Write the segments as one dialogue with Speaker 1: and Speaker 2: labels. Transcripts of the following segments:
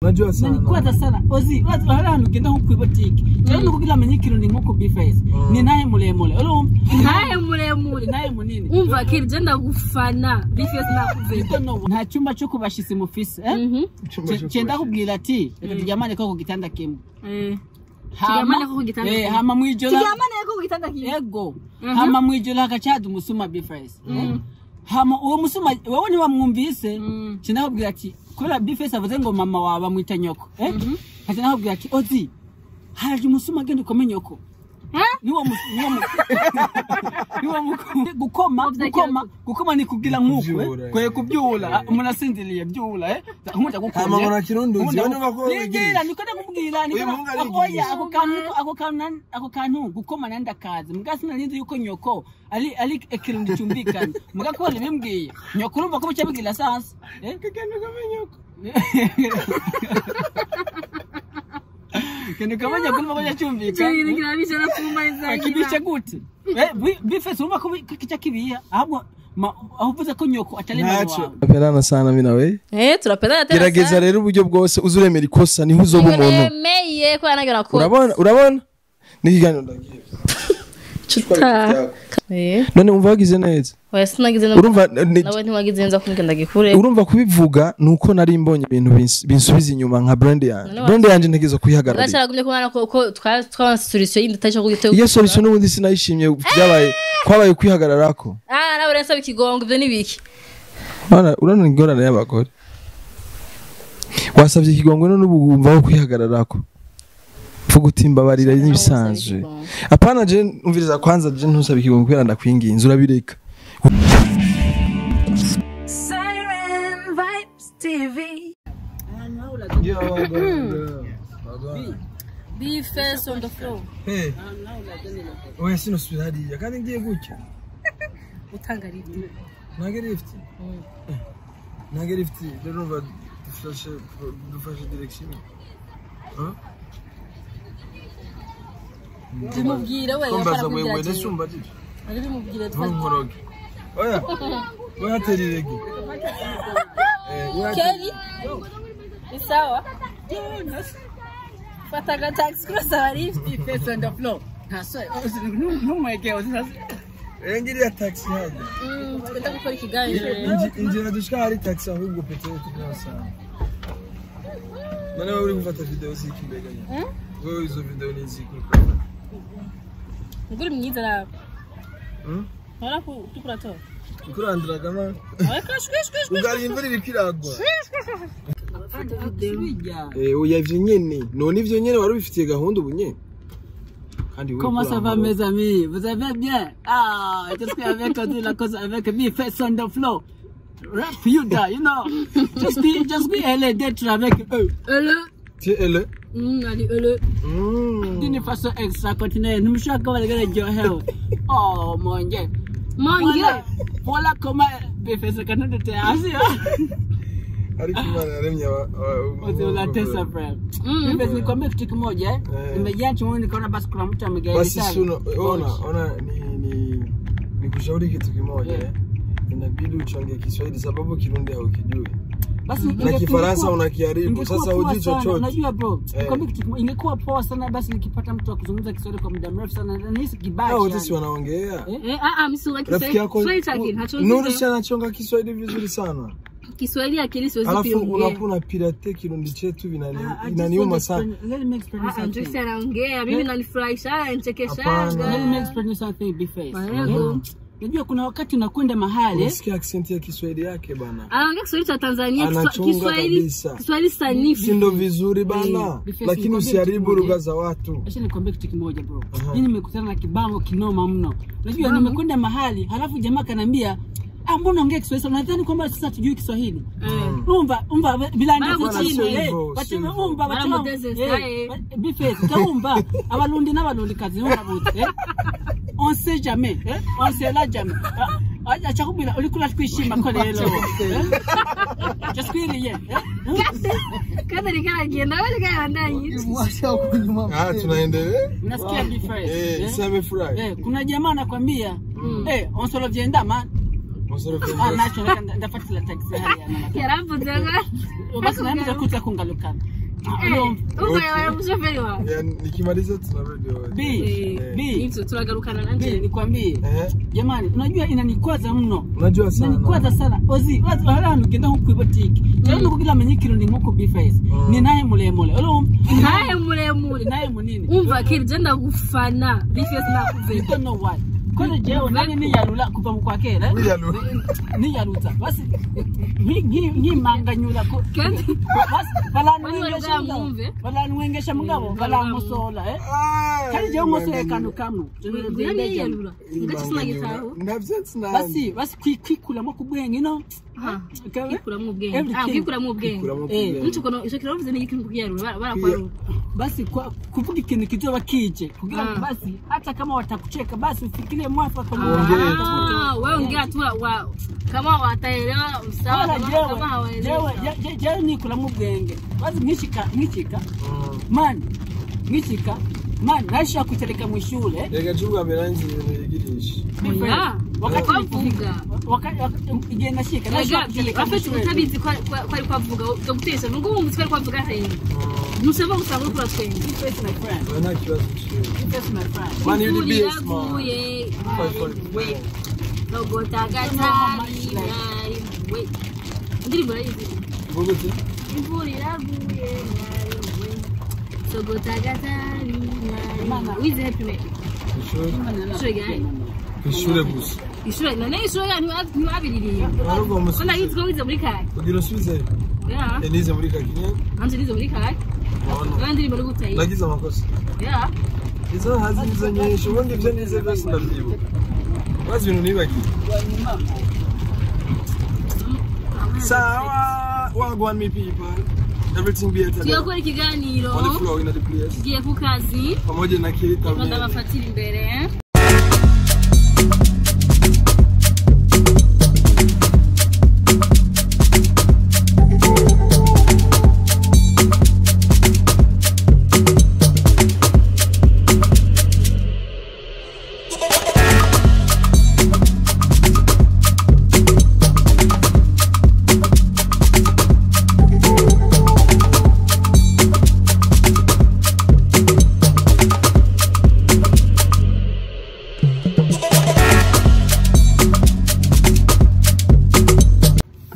Speaker 1: Unajua sana.
Speaker 2: Nani sana. Ozi, wala ugenda nko kwibotike. Cyane nuko kugira amenye ikirundi nko ku B-Face. Ni naye muremure. Urumva?
Speaker 3: Naye muremure.
Speaker 2: Naye munini.
Speaker 3: Umva kiri je ndagufana. B-Face nakuve.
Speaker 2: Nta cyumba cyo kubashitsi mufise, eh? Cyenda kubwira ati reka turyamane ko ku gitanda kimwe.
Speaker 3: Eh. Turyamane ko ku gitanda kimwe.
Speaker 2: Eh, hama mwijoro.
Speaker 3: Turyamane ko ku gitanda kimwe.
Speaker 2: Yego. Hama mwijoro hagacada umusuma B-Face. Hama uwo musuma wowe ntiwamwumvise. Cyenda kubwira ati kubera B-Face avuze ngo mama wawe bamwita nyoko, eh? Ati nakubwira ati Ozi, haje umusuma agenda ukome nyoko. Niwo gukoma gukoma gukoma ni kugira nkuko kwe kubyura umuntu asinziriye byura, eh? Nkunda gukoma.
Speaker 1: Hama ngona kirundi uzi wano bako
Speaker 2: wigira niko ndakubwira niko oya ako kantu gukoma nanda kazi muga sinarinzi yuko nyoko ari ikirundi cyumvikana muga ko bimbwiye nyoko urumva ko bicabigira sasa, eh?
Speaker 1: Kagenda kome nyoko.
Speaker 2: Kende kamanya kuluma ko cyumvikana.
Speaker 3: Cyumvikana bijana kumaiza.
Speaker 2: Kibice gute? Eh, B-Face urumva ko kica kibiya ahubwo aho uvuze ko nyoko atari mama wawe.
Speaker 1: Tunapendana sana mimi na wewe.
Speaker 4: Eh, tunapendana tena.
Speaker 1: Gerageza rero uburyo bwose uzuremera ikosa niho uzoba umuntu.
Speaker 4: Nemeye ko yanagira ko.
Speaker 1: Urabona urabona? Nikiganiro ndagiye.
Speaker 4: Chuta. Eh.
Speaker 1: None umva wagize neza.
Speaker 4: Oya sinagize neza.
Speaker 1: Urumva
Speaker 4: nawe ntiwagize neza kumugenda gikure.
Speaker 1: Urumva kubivuga nuko nari mbonye ibintu binsubiza inyuma nka brand yanje. Brand yanje ntegezo kuyihagararira.
Speaker 4: Urashaka kubona ko twa solution yindi tacho kugitego.
Speaker 1: Iyo solution n'ubundi sinayishimye byabaye kwabaye kwihagararako.
Speaker 4: Ah, nawe urasaba ikigongo ivyo nibiki.
Speaker 1: Bana urana ingorane y'abagore. Wasavye ikigongo none ubu wumva ko kwihagararako. Fugutimba barira nibisanzwe. Apana je umviriza kwanza je ntusaba ikigongo kubera ndakwinginze urabireka.
Speaker 5: Siren Vibes TV.
Speaker 4: B-Face on the floor.
Speaker 1: Hey. Oya sinosubira hariya kandi ngiye gutya.
Speaker 3: Utanga lift.
Speaker 1: Nage lift. Nage lift. Rero numva dufashe direction. Huh?
Speaker 3: Bimubwira we
Speaker 1: kombaza wewe nesumba tije.
Speaker 3: Ari bimubwira twa.
Speaker 1: Nkoroge. Oya. Oya terirege. Eh,
Speaker 3: Kelly. Ni sawa? Fata ga taxi cross lift.
Speaker 2: B-Face on the floor. Nta so ntumwege Ozi.
Speaker 1: Ngiriya taxi hajya.
Speaker 3: Twenda gukora ikiganiro.
Speaker 1: Injira dushika hari taxi ahubwo petere tunasanga. None wewe uri gufata video ziki mbega? Wewe izo video ni ziki uri
Speaker 3: Nguri mwiza nawe. Ora ku tukurato.
Speaker 1: Ukurandiraga ma.
Speaker 3: Oya kashwe.
Speaker 1: Ugari imvura iriko iragwa. Eh, oya ivyo nyene. None ivyo nyene wari ubifitiye gahunda ubu nyene. Kandi wewe
Speaker 2: Comment ça va mes amis? Vous allez bien? Ah, je suis avec Ozi la cause avec B-Face on the floor. Rap you die, you know. Just be LA d'être avec eux.
Speaker 3: Ele.
Speaker 1: Tu es LA?
Speaker 3: Allez ele.
Speaker 2: D'une façon extraordinaire. Nous sommes comme les gars de Joel. Oh mon Dieu.
Speaker 3: Mon Dieu.
Speaker 2: Voilà comment B-Face canot de théâtre.
Speaker 1: Ariko Imana yaremye
Speaker 2: Ozi unatesa frère. B-Face nikwambia kitu kimoja, eh? Nimejaa chuoni nikaona basi kuna mtu amegaidi
Speaker 1: Basi
Speaker 2: sana.
Speaker 1: suno ona ni nikushauri kitu kimoja, eh. Inabidi uchange Kiswahili sababu Kirundi haukijui.
Speaker 2: Basi
Speaker 1: na Kifaransa unakiharibu. Sasa hujui chochote.
Speaker 2: Unajua bro, nikwambia kitu kimoja, ingekuwa poa sana basi nikipata mtu wa kuzungumza Kiswahili kwa muda mrefu sana na nihisi kibaya.
Speaker 1: Hao wote si wanaongea.
Speaker 3: Eh, ah mimi si
Speaker 1: Rafiki yako
Speaker 3: Kiswahili chakini hachonzi.
Speaker 1: Nuru si anachonga Kiswahili vizuri sana.
Speaker 3: Kiswahili akili siwezi
Speaker 1: Alafu
Speaker 3: kuongea.
Speaker 1: unakuwa pirate Kirundi chetu vinaniuma sana.
Speaker 2: Let me explain you something.
Speaker 3: Andrew anaongea, mimi nanifurahisha, ananichekesha.
Speaker 2: Let me explain you something B-Face. Unajua kuna wakati unakwenda mahali,
Speaker 1: unasikia accent ya Kiswahili yake bana.
Speaker 3: Anaongea Kiswahili cha Tanzania, Kiswahili Kiswahili sanifu.
Speaker 1: Si ndo vizuri bana. Lakini usiharibu lugha za watu.
Speaker 2: Acha nikwambie kitu kimoja bro. Mimi nimekutana na kibango kinoma mno. Unajua nimekwenda mahali, halafu jamaa kanambia, ah, mbona ongea Kiswahili? Unadhani kwamba sasa tujui Kiswahili? Umva bila ndiko chini. Batema umva batema. B-Face kaumva abarundi n'abarundi kazi n'abarundi. On sait jamais, eh? On sait là jamais. Acha kubwira uri kura twishima ko rero. Just kwiriye.
Speaker 3: Kandi rikagenda bari kayandanye.
Speaker 1: Ah, tunaendelea.
Speaker 2: Nasikia B-Face.
Speaker 1: Eh, sasa amefurahi.
Speaker 2: Eh, kuna jamaa anakuambia, eh, on se reviendra man.
Speaker 1: Umusore
Speaker 2: Ah, ntacyo reka ndafatira taxi hariya n'amatara.
Speaker 3: Yaravuze ngo
Speaker 2: Basi nahembeza kuza kungalukana. Urumva?
Speaker 3: Umva yabaye umushoferi wawe.
Speaker 1: Ya, nikimaliza tunarudi wote.
Speaker 2: B, B,
Speaker 3: Nivyo turagarukana
Speaker 2: B,
Speaker 3: nanje.
Speaker 2: nikwambie. Jamani, unajua inanikwaza mno.
Speaker 1: Unajua sana.
Speaker 2: Inanikwaza sana. Ozi, wala hantu ugenda nko kwibotike. Rero nukugira amenye ikintu ni nko ku-Bface. Ni naye muremure. Urumva?
Speaker 3: Naye muremure.
Speaker 2: Naye munini.
Speaker 3: Umva kiri je ndagufana. Bface nakuve.
Speaker 2: You don't know why. Kwanza jewe nani niyarula kuva mu kwa kera.
Speaker 1: Wiyarura.
Speaker 2: Niyaruza. Basi nkimanganyura ko
Speaker 3: Kandi
Speaker 2: basi balanwengesha
Speaker 3: Wani
Speaker 2: mugabo.
Speaker 3: mwumve.
Speaker 2: Balanwengesha mugabo balamusola eh. Kandi jewe nkosoye akantu kamwe.
Speaker 3: Nguya niyarura. Ngacho sinagitaho.
Speaker 1: Navyo sinani.
Speaker 2: Basi basi kwikuramo kubwenge no.
Speaker 3: Ha.
Speaker 2: Kawe?
Speaker 3: Kwikuramwo ubwenge.
Speaker 2: Everything.
Speaker 3: Ah, kwikuramwo ubwenge.
Speaker 1: Kuramo
Speaker 2: Eh.
Speaker 1: kubwenge.
Speaker 3: Nico kono ico kiravuze ni ikintu kuyarura barakwarura.
Speaker 2: Basi kwa, kuvuga ikintu kizoba kije kugira ngo
Speaker 3: Ah.
Speaker 2: basi hata kama watakucheka basi ufikirie mwafaka.
Speaker 3: Ah, wewe ongea tu wa kama wataelewa sawa,
Speaker 2: Wala
Speaker 3: kama
Speaker 2: jewe
Speaker 3: kama hawaelewi.
Speaker 2: jewe jewe nikuramo ubwenge bazi nkishika nkishika man nkishika man nashaka kutereka mu ishure.
Speaker 1: Reka cubwa mbere nzi ibintu yigirisha.
Speaker 3: Oya,
Speaker 2: Wakati
Speaker 3: wavuga.
Speaker 2: wakati igihe nashika nashaka
Speaker 3: Gabi,
Speaker 2: kutereka mu
Speaker 3: bafite
Speaker 2: ishure.
Speaker 3: utabizi ko ko ari kwavuga dogiteri ngo ubu umutwe ari kwavuga henga. Ntusaba gusanga uri kuratwenga.
Speaker 2: Face my friend,
Speaker 1: Oya, nta kibazo ciwe.
Speaker 2: face my friend.
Speaker 1: Man, you the
Speaker 3: Imvura
Speaker 1: best, man.
Speaker 3: iraguye,
Speaker 1: Five, five,
Speaker 3: we.
Speaker 1: five.
Speaker 3: Rogota gatari, mwari we. Indirimbo urayizi?
Speaker 1: Vuga uti?
Speaker 3: Imvura iraguye, mwari we. Sogota gatari, mwari
Speaker 2: Mana.
Speaker 3: we. Wize happy man.
Speaker 1: Kw'ishure.
Speaker 3: Ishure ryari?
Speaker 1: Kw'ishure gusa.
Speaker 3: Ishure, none ishure yanyu ntiwabiririmba.
Speaker 1: Wari ugomba
Speaker 3: Ko nahizi
Speaker 1: usubize.
Speaker 3: ko wize muri kaki.
Speaker 1: Kugira usubizeyo.
Speaker 3: Yeah.
Speaker 1: Eh, nize muri kakinye.
Speaker 3: Nanje nize muri kaki.
Speaker 1: Urabona.
Speaker 3: None indirimbo uri gutayizi.
Speaker 1: Nagize amakosa.
Speaker 3: Yeah.
Speaker 1: Izo ntazi nizo nyinshi ubundi ibyo nize byose ndabyibuka. Bazi ibintu nibagiwe. Sawa, wagwan me people. Everything be
Speaker 3: Tugiye
Speaker 1: better.
Speaker 3: gukora ikiganiro.
Speaker 1: On the floor in the place.
Speaker 3: Tugiye ku kazi.
Speaker 1: Pamoja na Kirita.
Speaker 3: Rwanda bafatira imbere.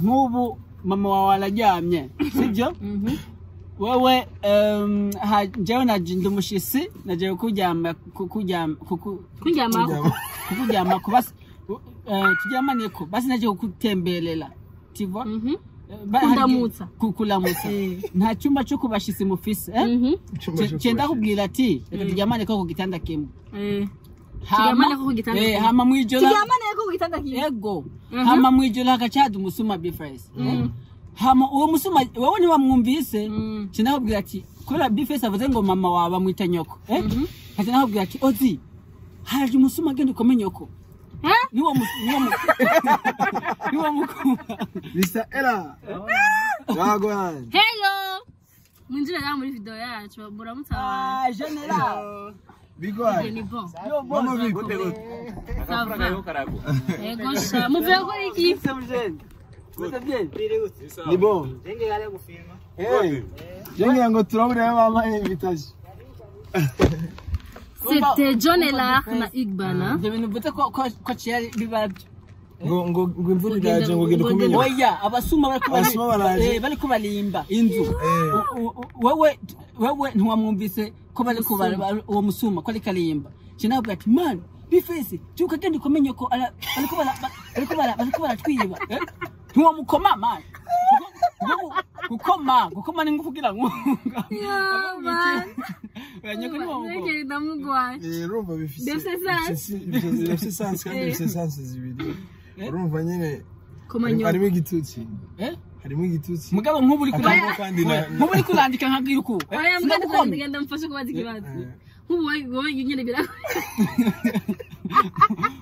Speaker 2: Nk'ubu mama wawe araryamye sibyo? Wewe jewe ndi umushitsi nagiye kuryama kukuryama
Speaker 3: Kundyamako.
Speaker 2: kukuryama ko basi turyamane ko basi nagiye kugutemberera tivo.
Speaker 3: Kundamutsa.
Speaker 2: Kukuramutsa nta cyumba cyo kubashitsi mufise eh?
Speaker 3: Mhm.
Speaker 2: Cenda kubwira ati reka turyamane ko ku gitanda kimwe.
Speaker 3: Eh.
Speaker 2: Hama-
Speaker 3: Turyamane ko ku gitanda kimwe.
Speaker 2: hama mwijoro
Speaker 3: Turyamane ko ku gitanda kimwe.
Speaker 2: ego hama mwijoro hagaca umusuma Bface. Hama uwo musuma wowe ntiwamwumvise. Cenda kubwira ati kubera Bface avuze ngo mama wawe bamwita nyoko eh nkaca nakubwira ati ozi haje umusuma genda ukome nyoko.
Speaker 3: Eh?
Speaker 2: Niwo niwo mukuma.
Speaker 1: Mr. Ella. Wagwan.
Speaker 3: Hello. Mwinjire ngaha muri video yacu muramutse abantu.
Speaker 2: Ah, general.
Speaker 1: Bigwan.
Speaker 3: Ni bon.
Speaker 2: Yo boss.
Speaker 1: Mama vipi?
Speaker 3: Ça va. Ego sha. Muvuye gukora iki?
Speaker 1: Ni bon. Hey. Jengi ngo turabure mama invitation.
Speaker 3: C'était John Elar na Igbana.
Speaker 2: Ibyo bintu mvuze ko ko ciya biba byo.
Speaker 1: Ngo ngo ngo imvura iraje ngo genda kumenya.
Speaker 2: Oya, abasuma bariko
Speaker 1: Abasuma baraje.
Speaker 2: Bariko barimba inzu. Wewe wewe ntiwamwumvise ko bariko uwo musuma ko ariko arimba. Cinavuga ati man Bface cyuka genda ukomenye ko bariko bariko bariko baratwiba. Ntiwamukoma man. Gukoma gukoma ni ngukugira ngo.
Speaker 3: man.
Speaker 2: Nyoko ntiwamukoma.
Speaker 3: Neke ndamugwaye.
Speaker 1: Eh, urumva bifise
Speaker 3: Bifise sense.
Speaker 1: bifise sense kandi bifise sense zibiri. Urumva nyene
Speaker 3: Koma nyoko.
Speaker 1: harimo igitutsi.
Speaker 2: Eh?
Speaker 1: Harimo igitutsi.
Speaker 2: Mugabo nk'ubu uri
Speaker 1: Hakabamo kandi na
Speaker 2: nk'ubu uri kurandika nka uku.
Speaker 3: Oya
Speaker 2: Sinagukomye.
Speaker 3: mbwa ndamfashe kubaza ikibazo. Nk'ubu wowe nyine bira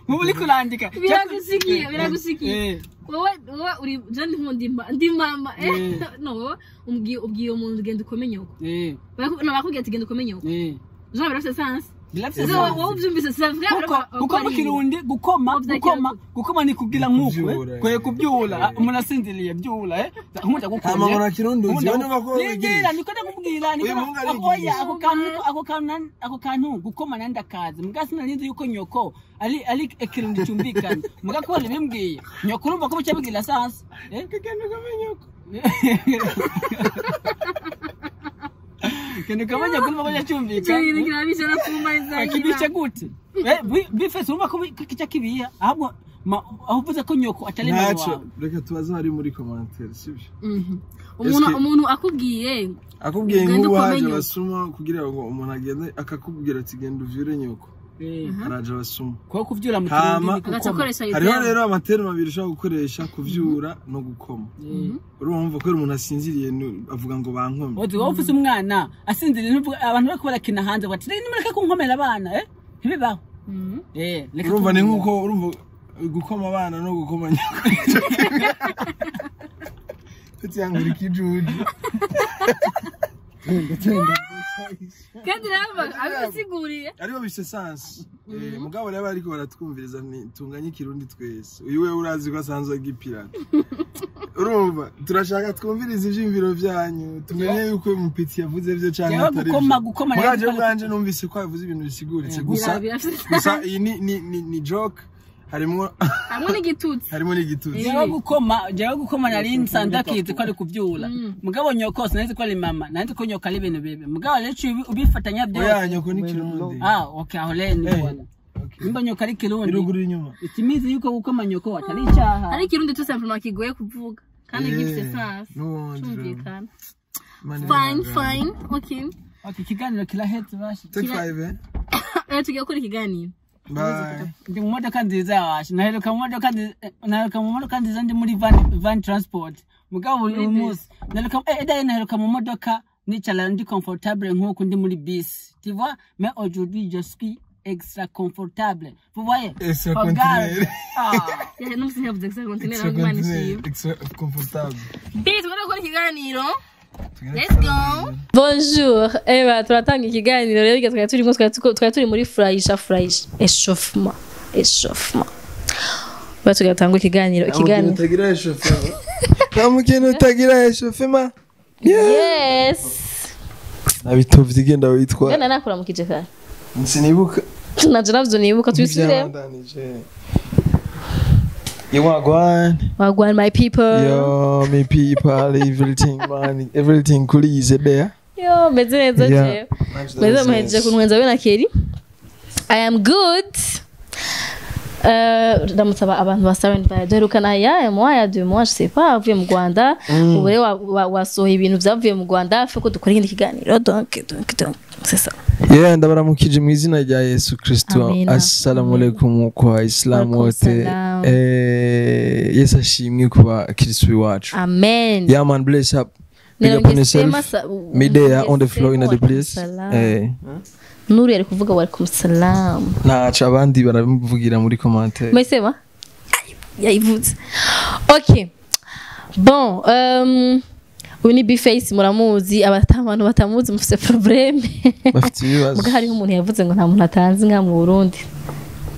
Speaker 2: Nk'ubu uri kurandika.
Speaker 3: Biragushikiye, biragushikiye.
Speaker 2: Eh.
Speaker 3: Wowe wowe uri je ndi ndi mama eh no wowe umbwiye umbwiye umuntu genda ukome nyoko.
Speaker 2: Eh.
Speaker 3: No bakubwiye ati genda ukome nyoko.
Speaker 2: Eh.
Speaker 3: Jean birafite sense.
Speaker 2: Birafise
Speaker 3: Ese
Speaker 2: sens.
Speaker 3: wowe ubyumvise c'est vrai
Speaker 2: Kuko mu Kirundi gukoma gukoma gukoma ni kugira nk'uku
Speaker 1: Kuvyura,
Speaker 2: kwe
Speaker 1: eh.
Speaker 2: kubyura. Ah, umuntu asinziriye byura nkunda gukomye.
Speaker 1: Hama ngo na Kirundi uzi,
Speaker 2: Nkunda
Speaker 1: wowe niba ko
Speaker 2: Nibwira,
Speaker 1: wigisha.
Speaker 2: niko ndakubwira niko
Speaker 1: Uyu muhungu
Speaker 2: oya
Speaker 1: arigisha.
Speaker 2: ako kantu gukoma nandi akazi muga sinari nzi yuko nyoko ari ikirundi cyumvikana muga ko bimbwiye nyoko urumva ko bica bigira sens eh Kende kama nyoko urumva ko bica cyumvikana
Speaker 3: Ibyo bintu kirabisha no kumva
Speaker 2: kibica gute bifese urumva ko kica kibiha ahubwo aho uvuze ko nyoko atari mama
Speaker 1: Ntaco
Speaker 2: wawe
Speaker 1: reka tubaze hari muri commentaire sibyo
Speaker 3: umuntu
Speaker 1: Eske-
Speaker 3: umuntu akubwiye
Speaker 1: akubwiye
Speaker 3: Ugende
Speaker 1: nk'ubu
Speaker 3: ukome
Speaker 1: haje
Speaker 3: nyoko.
Speaker 1: abasuma kugira ngo umuntu agende akakubwira ati genda uvyure nyoko haraje abasuma
Speaker 2: kuko kuvyura mu Kirundi
Speaker 1: Hama-
Speaker 2: ni
Speaker 3: agaca
Speaker 2: gukoma
Speaker 3: akoresha iyo
Speaker 1: hariho
Speaker 3: terme.
Speaker 1: rero amaterme abiri ushobora gukoresha kuvyura no gukoma urumva ko umuntu asinziriye avuga ngo bankomye
Speaker 2: Ozi wowe ufise umwana asinziriye ntuvuga abantu bariko barakina hanze bati nimureke kunkomera abana ntibibaho reka
Speaker 1: urumva ni
Speaker 2: tuvuge.
Speaker 1: nkuko urumva gukoma abana no gukoma nyoko tutiyangura ikijuju
Speaker 3: kandi rero abigusiguriye
Speaker 1: ariko bifise sansi mugabo rero bariko baratwumviriza tunganye ikirundi twese uyu we urazi ko asanzwe agipirata urumva turashaka twumvirize ivyiyumviro vyanyu tumenye yuko mupiti yavuze vyo canke
Speaker 2: Jewe
Speaker 1: atari
Speaker 2: gukoma, gukoma
Speaker 1: mugabo jewe
Speaker 2: rero-
Speaker 1: ubwanje numvise ko yavuze ibintu bisiguritse gusa
Speaker 3: Birafise-
Speaker 1: gusa iyi ni joke harimwo
Speaker 3: hamwe n'igitutsi
Speaker 1: harimo n'igitutsi
Speaker 2: Jewe gukoma nari nsanzwe akizi ko ari kuvyura mugabo nyoko sinzi ko ari mama nari nzi ko nyoko ari ibintu bibi mugabo rero ico ubifatanya
Speaker 1: oya
Speaker 2: byose
Speaker 1: nyoko ni kirundi
Speaker 2: ah okay aho rero nibona nimba nyoko ari kirundi
Speaker 1: iruguru inyuma
Speaker 2: ikimizi yuko gukoma nyoko atari icyaha
Speaker 3: ari ikirundi tout simplement kigoye kuvuga kandi gifite sens
Speaker 1: n'ubundi
Speaker 3: cyumvikana
Speaker 1: Mani
Speaker 3: fine
Speaker 1: wihangane.
Speaker 3: fine okay
Speaker 2: okay ikiganiro kirahetse bashi
Speaker 1: Take five, eh?
Speaker 3: Tugiye gukora ikiganiro
Speaker 1: Bye.
Speaker 2: Ndi mu modoka nziza washe naheruka mu modoka nziza naheruka mu modoka nziza ndi muri van transport mugabo uyu munsi naheruka naheruka mu modoka nicara ndi comfortable nkuko ndi muri bisi tu vois mais aujourd'hui je suis extra confortable vous voyez
Speaker 1: Extra
Speaker 2: Regarde.
Speaker 1: conteneur.
Speaker 2: Ah.
Speaker 3: Yeah, n'umunsi ntiyavuze extra conteneur
Speaker 1: Extra
Speaker 3: ahubwo Imana
Speaker 1: conteneur,
Speaker 3: ishimwe
Speaker 1: extra confortable.
Speaker 3: Bi tugomba gukora ikiganiro
Speaker 1: Tugende
Speaker 3: let's go
Speaker 4: Bonjour. Eba turatanga ikiganiro rero twari turimo twari turi muri furahisha échauffement échauffement. Ba tugatanga ikiganiro
Speaker 1: Nta mukino
Speaker 4: ikiganiro.
Speaker 1: utagira échauffement. Nta mukino utagira échauffement.
Speaker 4: Yes.
Speaker 1: Nabitovye igenda witwa.
Speaker 4: Gana nakuramukije kare.
Speaker 1: Sinibuka.
Speaker 4: Nanje navyo nibuka tubisubiremo.
Speaker 1: Ivyabandanije. You want one?
Speaker 4: Wagwan my people.
Speaker 1: Yo, me people, everything man, everything kuri is there.
Speaker 4: Yo, meze neza
Speaker 1: Yeah.
Speaker 4: jewe. Meze muhejeje kuntwenza be na Kelly. I am good. Ndamutse abantu ba Siren Vibe duherukana ya mois ya deux mois je sais pas avuye mu Rwanda ubu rero wasohoye ibintu byavuye mu Rwanda faut ko dukora ikindi kiganiro donc c'est ça.
Speaker 1: Yeah, ndabaramukije mu izina rya Yesu Kristo.
Speaker 4: Amina.
Speaker 1: Assalamu alaikum kwa Islam
Speaker 4: Walaikum
Speaker 1: wote.
Speaker 4: salam.
Speaker 1: Yesu ashimwe kuba Kristo iwacu.
Speaker 4: Amen.
Speaker 1: Yeah man, bless up. Big up on yourself. Me there on the floor in the place.
Speaker 4: Nuru yari kuvuga wa alaikum salam.
Speaker 1: Ntaco abandi barabivugira muri commentaire.
Speaker 4: Umesema? Yaivutse. Okay. Bon, uyu ni Bface muramuzi abantu batamuzi mufise problème.
Speaker 1: Bafite ibibazo.
Speaker 4: Muga hariho umuntu yavuze ngo nta muntu atanzi nka mu Burundi.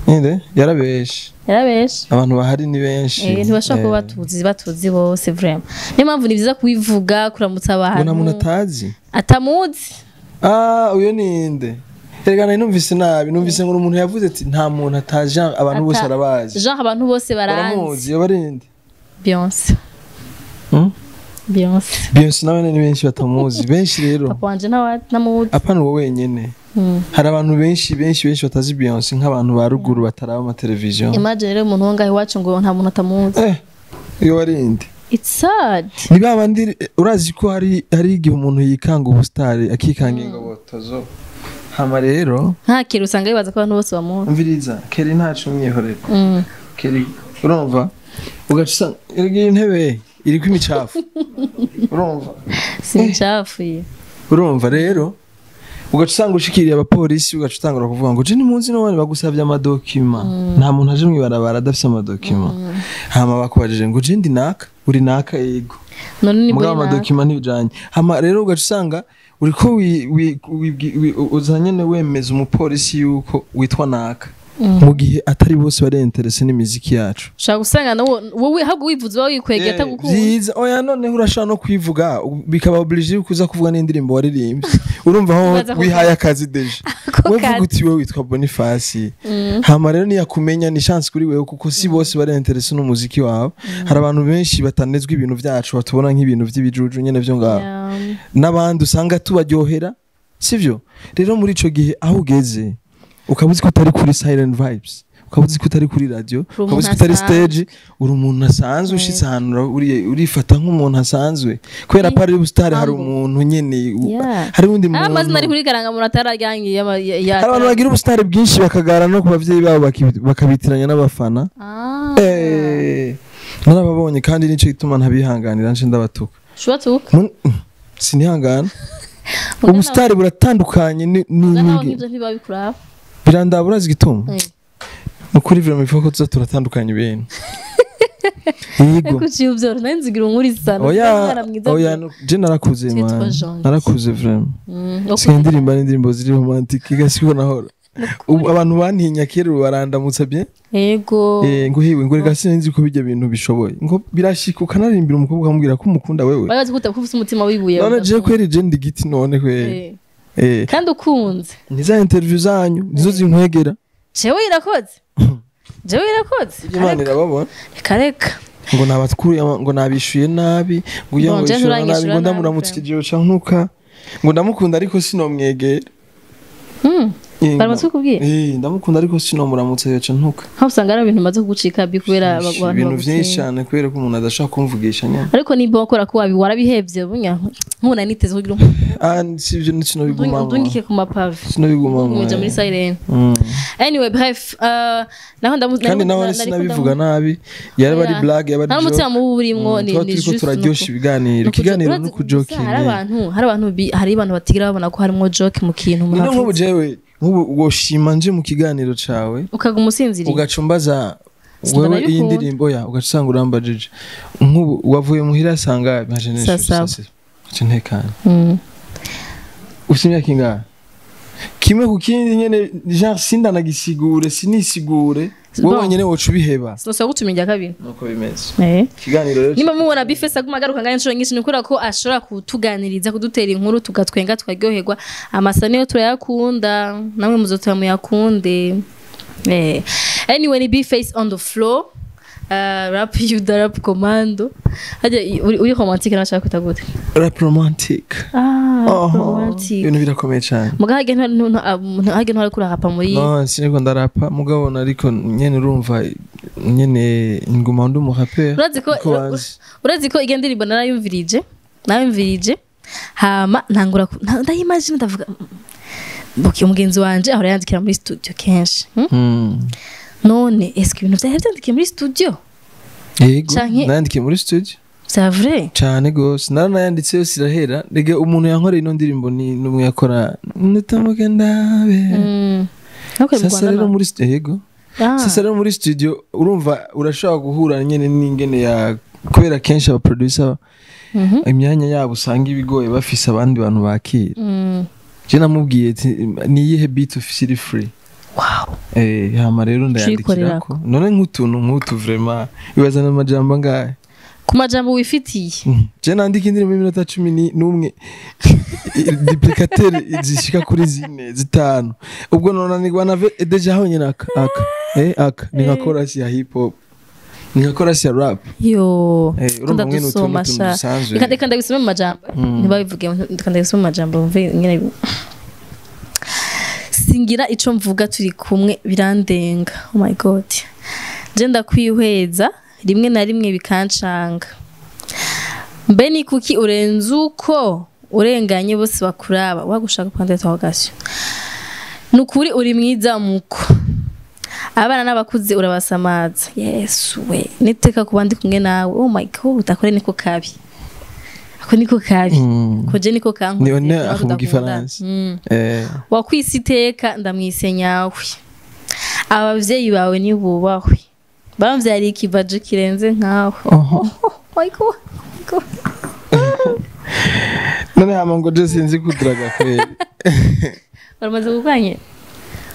Speaker 1: Ninde? Yarabeshe.
Speaker 4: Yarabeshe.
Speaker 1: Abantu bahari ni benshi.
Speaker 4: Ntibashobora kuba batuzi bose vraiment. Niyo mpamvu ni byiza kubivuga kuramutsa
Speaker 1: Ngo nta muntu
Speaker 4: abantu.
Speaker 1: atazi.
Speaker 4: Atamuzi.
Speaker 1: Ah, uyo ninde? Erega nari numvise nabi, numvise ngo umuntu yavuze ati nta muntu atazi abantu bose arabazi.
Speaker 4: Genre abantu bose baranzi.
Speaker 1: Baramuzi, yoba ari nde?
Speaker 4: Beyonce. Beyonce.
Speaker 1: Beyonce nawe ni benshi batamuzi. Benshi rero.
Speaker 4: Papa wanje ntamuzi.
Speaker 1: Apana wowe wenyene. Hari abantu benshi benshi benshi batazi Beyonce nk'abantu ba ruguru bataraba amateleviziyo.
Speaker 4: Imagine rero umuntu wo ngaho iwacu ngo nta muntu atamuzi.
Speaker 1: Iyo ari nde?
Speaker 4: It's sad.
Speaker 1: Ni ba bandi urazi ko hari igihe umuntu yikanga ubusitari akikanga ingobotozo. Hama rero
Speaker 4: Nta kintu usanga yibaza ko abantu bose bamuzi.
Speaker 1: umviriza Kelly ntacu mwihorera. Kelly urumva ugaca usanga erega iyi ntebe iriko imicafu. Urumva
Speaker 4: Si imicafu ye.
Speaker 1: urumva rero Ugaca usanga ushikiriye abapolisi, ugaca utangura kuvuga ngo je ntimuzi none bagusavye amadokima. Nta muntu aje mw'ibarabara adafise amadokima. Hama bakubajije ngo je ndi naka, uri naka, yego.
Speaker 4: None ni
Speaker 1: Mugabo
Speaker 4: buri naka.
Speaker 1: amadokima ntibijanye. Hama rero ugaca usanga uriko uza nyene wemeza umupolisi yuko witwa naka, mu gihe atari bose bari intéressés n'imiziki yacu.
Speaker 4: Ushobora gusanga nawe wowe ahubwo wivuze uba wikwegeye atagukunda.
Speaker 1: Vyiza, oya, noneho urashobora no kwivuga bikaba obligé yuko uza kuvuga n'indirimbo waririmbye. Urumva aho
Speaker 4: Baza
Speaker 1: wihaye akazi déjà.
Speaker 4: Ako
Speaker 1: We vuga
Speaker 4: kazi.
Speaker 1: uti wewe witwa Boniface. Hama rero niyakumenya ni chance kuri wewe, kuko si bose bari intéressés n'umuziki wawe. Hari abantu benshi batanezwa ibintu vyacu, batubona nk'ibintu vy'ibijuju nyene vyo ngaho, n'abandi usanga tubaryohera, sivyo? Rero muri ico gihe aho ugeze ukaba uzi ko utari kuri Silent Vibes, ukaba uzi ko utari kuri radio,
Speaker 4: Uri
Speaker 1: ukaba uzi ko
Speaker 4: umuntu
Speaker 1: utari
Speaker 4: asanzwe.
Speaker 1: stage, uri umuntu asanzwe. Ushitse ahantu urifata nk'umuntu asanzwe, kubera ko ari ubusitari, hari
Speaker 4: Humble.
Speaker 1: umuntu nyene hari undi
Speaker 4: Ah, amazina ari
Speaker 1: muntu.
Speaker 4: kuri karangamuntu atararyangiye
Speaker 1: Hari abantu bagira ubusitari bwinshi bakagara no ku bavyeyi babo, bakabitiranya n'abafana.
Speaker 4: Ah.
Speaker 1: Narababonye kandi nico gituma ntabihanganira, nce ndabatuka.
Speaker 4: Ushobora tuka.
Speaker 1: Sinihangana, ubusitari buratandukanye
Speaker 4: Naho nk'ibyo ntibabikuraba.
Speaker 1: Birandaba, urazi igituma?
Speaker 4: Eh.
Speaker 1: Ni ukuri vraiment, ivuga ko tuza turatandukanya ibintu, yego.
Speaker 4: Ariko uciye ubyoro nari nzigira inkuru isana.
Speaker 1: Oya.
Speaker 4: Umwana mwiza.
Speaker 1: Oya, no, je narakuze.
Speaker 4: Tu es
Speaker 1: Man,
Speaker 4: trop gentil.
Speaker 1: narakuze vraiment. Sigaye ndirimba n'indirimbo ziri romantique, gasiko nahora ubu abantu bantinya kera ubu barandamutsa bien. Ngo hiwe, ngo reka sinzi ko bijya bintu bishoboye, ngo birashika ukanaririmbira umukobwa ukamubwira ko umukunda wewe.
Speaker 4: Bari bazi ko ufite umutima wibuye.
Speaker 1: None je kweri, je ndi giti none kweri?
Speaker 4: Kandi ukunze.
Speaker 1: Ni za interview zanyu nizo zinkwegera.
Speaker 4: Jewe irakoze, jewe irakoze.
Speaker 1: Imana irababona.
Speaker 4: Reka reka.
Speaker 1: Ngo nabatkuye, ngo nabishuye nabi, ngo uya
Speaker 4: Bon,
Speaker 1: ngo
Speaker 4: je
Speaker 1: yishura nabi,
Speaker 4: nturanyishura
Speaker 1: ngo
Speaker 4: nabi,
Speaker 1: ndamuramutse igihe ca ntuka, ngo ndamukunda ariko sinomwegera.
Speaker 4: Baramaze kukubwira?
Speaker 1: Ndamukunda ariko sinomuramutse yoca ntuka.
Speaker 4: Aho usanga ari ibintu bimaze kugucika bi kubera abantu
Speaker 1: Ibintu vyinshi
Speaker 4: bagutinya.
Speaker 1: cyane, kubera ko umuntu adashobora kumvugisha nyene.
Speaker 4: Ariko nimba wakora ko wabi warabihevye bunya nk'ubu niteze kugira
Speaker 1: Ah, sivyo, sinobigumamwo.
Speaker 4: undungike ku mapave.
Speaker 1: Sinobigumamwo.
Speaker 4: Muja muri silent. Anyway, bref, naho ndamu
Speaker 1: Kandi naho sinabivuga nabi, yaba ari blague, yaba ari
Speaker 4: nta mutima
Speaker 1: joke.
Speaker 4: mubi urimwo, ni
Speaker 1: Tuba
Speaker 4: ni
Speaker 1: turiko
Speaker 4: juste
Speaker 1: turaryosha ibiganiro, ikiganiro no kujokinga.
Speaker 4: Hari abantu, hari abantu batigira babona ko harimwo joke mu kintu umuntu
Speaker 1: None nk'ubu
Speaker 4: avuze.
Speaker 1: jewe nk'ubu woshima nje mu kiganiro cawe,
Speaker 4: Ukaguma usinziriye.
Speaker 1: ugaca umbaza wewe iyi
Speaker 4: Sinabikunda.
Speaker 1: ndirimbo ya, ugaca usanga urambajije nk'ubu wavuye muhira asanga nkaje
Speaker 4: Saa saba.
Speaker 1: nce ntekanye. Ufite imyaka ingahe? Kimwe ku kindi nyene, genre sindanagisigure, sinisigure, wowe
Speaker 4: Bon.
Speaker 1: wenyene woca ubiheba.
Speaker 4: Sinasaba gutumira irya kabiri.
Speaker 1: Nuko bimeze. Ikiganiro rero
Speaker 4: Nimba mubona Bifes aguma agaruka ngaho inshuro nyinshi, ni ukubera ko ashobora kutuganiriza, kudutera inkuru, tugatwenga, tukaryoherwa. Amasa niyo turayakunda, namwe muzotura muyakunde. Anyway, ni Bface on the floor, rap yuda, rap commando. Hajya uri romantique nashaka kwita gute?
Speaker 1: Rap romantic.
Speaker 4: Ah, rap
Speaker 1: Oho,
Speaker 4: romantic.
Speaker 1: ibintu birakomeye cyane.
Speaker 4: Muga hajya hajya ntari kurarapa muri
Speaker 1: No, siniko ndarapa, mugabo ariko nyene urumva nyene nguma ndi umuraperi.
Speaker 4: Urazi ko
Speaker 1: Niko bazi.
Speaker 4: Urazi ko iyo ndirimbo narayumvirije hama ntangura ndayimagine, ndavuga okay, umugenzi wanje ahora yandikira muri studio kenshi, None est-ce que ibintu vyari vyandikiye muri studio?
Speaker 1: Yego.
Speaker 4: Canke
Speaker 1: Nayandikiye muri studio.
Speaker 4: C'est vrai?
Speaker 1: Cane gose, naranayanditse yose irahera. Rega umuntu yankoreye ino ndirimbo ni numwe yakora nutamuke ndabe.
Speaker 4: Okay, mu
Speaker 1: Sasa
Speaker 4: Rwanda
Speaker 1: rero
Speaker 4: no.
Speaker 1: muri yego.
Speaker 4: Ah.
Speaker 1: Sasa rero muri studio urumva urashobora guhura nyene n'ingene ya, kubera kenshi aba producer imyanya yabo usanga ibigoye, bafise abandi bantu bakira. Je namubwiye ati ni iyihe beat ufise iri free? Hama rero ndayandikirako. None nk'utuntu nk'utu vraiment ibaza n'amajambo angahe?
Speaker 4: Ku majambo wifitiye.
Speaker 1: Je nandika indirimbo y'iminota 11, duplicateur zishika kuri zine, zitanu, ubwo nonanirwa na déjà honyine aka aka aka ni nka chorus ya hip hop, ni nka chorus ya rap.
Speaker 4: Yo.
Speaker 1: Urumva mwene utuntu
Speaker 4: Ndadusoma
Speaker 1: utuntu
Speaker 4: sha.
Speaker 1: dusanzwe.
Speaker 4: Reka ndagisome mu majambo, ntibabivuge, reka ndagisome mu majambo mve nyene. Singira ico mvuga, turi kumwe birandenga, oh my God, je ndakwihweza rimwe na rimwe bikancanga. Mbe ni kuki urenze uko urenganye bose bakuraba wagushaka point d'interrogation? Nukuri uri mwiza muko abana n'abakuze urabasamaza. Yesu we, niteka kuba ndi kumwe nawe. Oh my God, akore niko kabi, ako Ako niko kabi. Koje niko kankoze.
Speaker 1: Ni honneur mu gifaransa.
Speaker 4: Wakwisi iteka ndamwise nyawe. Abavyeyi bawe ni bubahwe. Bamvyariye ikibaje kirenze nkawe. Oiko.
Speaker 1: None hama ngo je sinzi kudraga kweli.
Speaker 4: Uramaze gukwanye?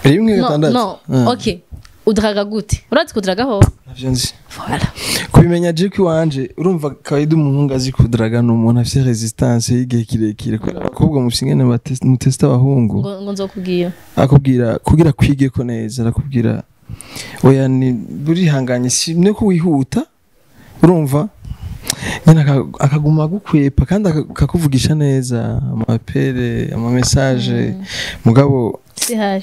Speaker 1: Rimwe gatandatu.
Speaker 4: No, okay. Udraga gute? Urazi kudraga ho?
Speaker 1: Navyo nzi.
Speaker 4: Voilà.
Speaker 1: Kubimenya je kwiwanje urumva kawaida umuhungu azi kudraga ni umuntu afite resistance y'igihe kirekire kubera abakobwa mufise ingene mutesta abahungu.
Speaker 4: Ngo nzokubwira.
Speaker 1: Akubwira kugira kwige ko neza arakubwira oya ni burihanganye si ne ko wihuta urumva nyine akaguma gukwepa kandi akakuvugisha neza amapere ama message mugabo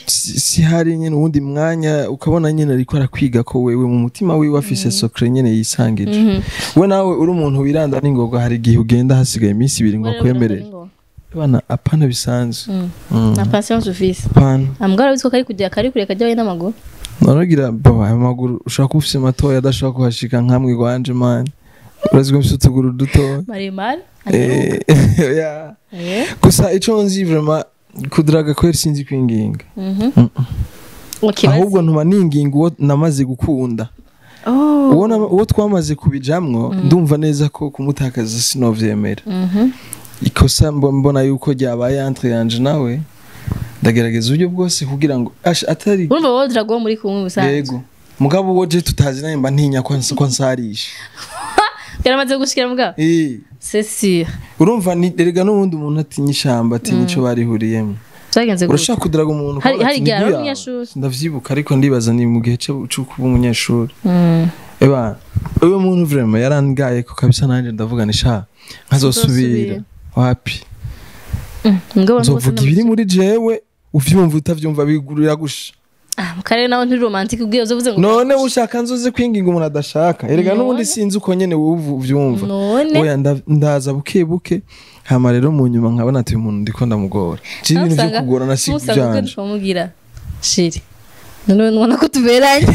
Speaker 1: si hari nyine uwundi mwanya ukabona nyine ariko arakwiga ko wewe mu mutima wiwe afise secret nyine yisangije. We nawe uri umuntu wiranda n'ingoga hari igihe ugenda hasigaye iminsi ibiri ngo akwemerere. Bana apana bisanzwe.
Speaker 4: Na patience ufise.
Speaker 1: Apana.
Speaker 4: Amugara witwa kari kujya kari kureka ajya n'amaguru.
Speaker 1: Naragira bo amaguru ushaka kufise matoya adashaka kuhashika nkamwe gwanje man. Urazwi mfise utuguru duto.
Speaker 4: Maremare.
Speaker 1: Yeah. Gusa ico nzi vraiment kudraga kweri sinzi kwinginga.
Speaker 4: Okay.
Speaker 1: Ahubwo ntuma ninginga uwo namaze gukunda. Uwo twamaze kubijamwo ndumva neza ko kumutakaza sinovyemera. Ikosa mbona yuko ryabaye entre yanje nawe ndagerageza uburyo bwose kugira ngo atari
Speaker 4: urumva wowe drago muri kumwe busanzwe.
Speaker 1: Yego. Mugabo wo je tutazi naye mba ntinya ko nsarisha.
Speaker 4: Yaramaze gushikira mugabo? C'est sûr.
Speaker 1: Urumva ni erega n'ubundi umuntu atinya ishamba atinya ico barihuriyemo.
Speaker 4: Byagenze gute?
Speaker 1: Urashaka kudraga umuntu
Speaker 4: hari igihe ari umunyeshuri.
Speaker 1: Ndavyibuka ariko ndibaza ni mu gihe cyo kuba umunyeshuri. Eba uyo muntu vraiment yarangaye ko kabisa nanje ndavuga ni sha nkazosubira. Wapi?
Speaker 4: Mugabo
Speaker 1: nzovuga ibiri muri jewe uvyumva utavyumva bigurira gusha.
Speaker 4: Mukare nawe nturi romantic ubwiye uzovuze ngo
Speaker 1: none ushaka nzoze kwinginga umuntu adashaka erega n'ubundi sinzi uko nyene wowe uvyumva. Oya ndaza buke buke hama rero mu nyuma nkabona ati umuntu ndiko ndamugora. Je ibintu byo kugorana si byanje.
Speaker 4: Mugira shiri none nubona ko tuberanye.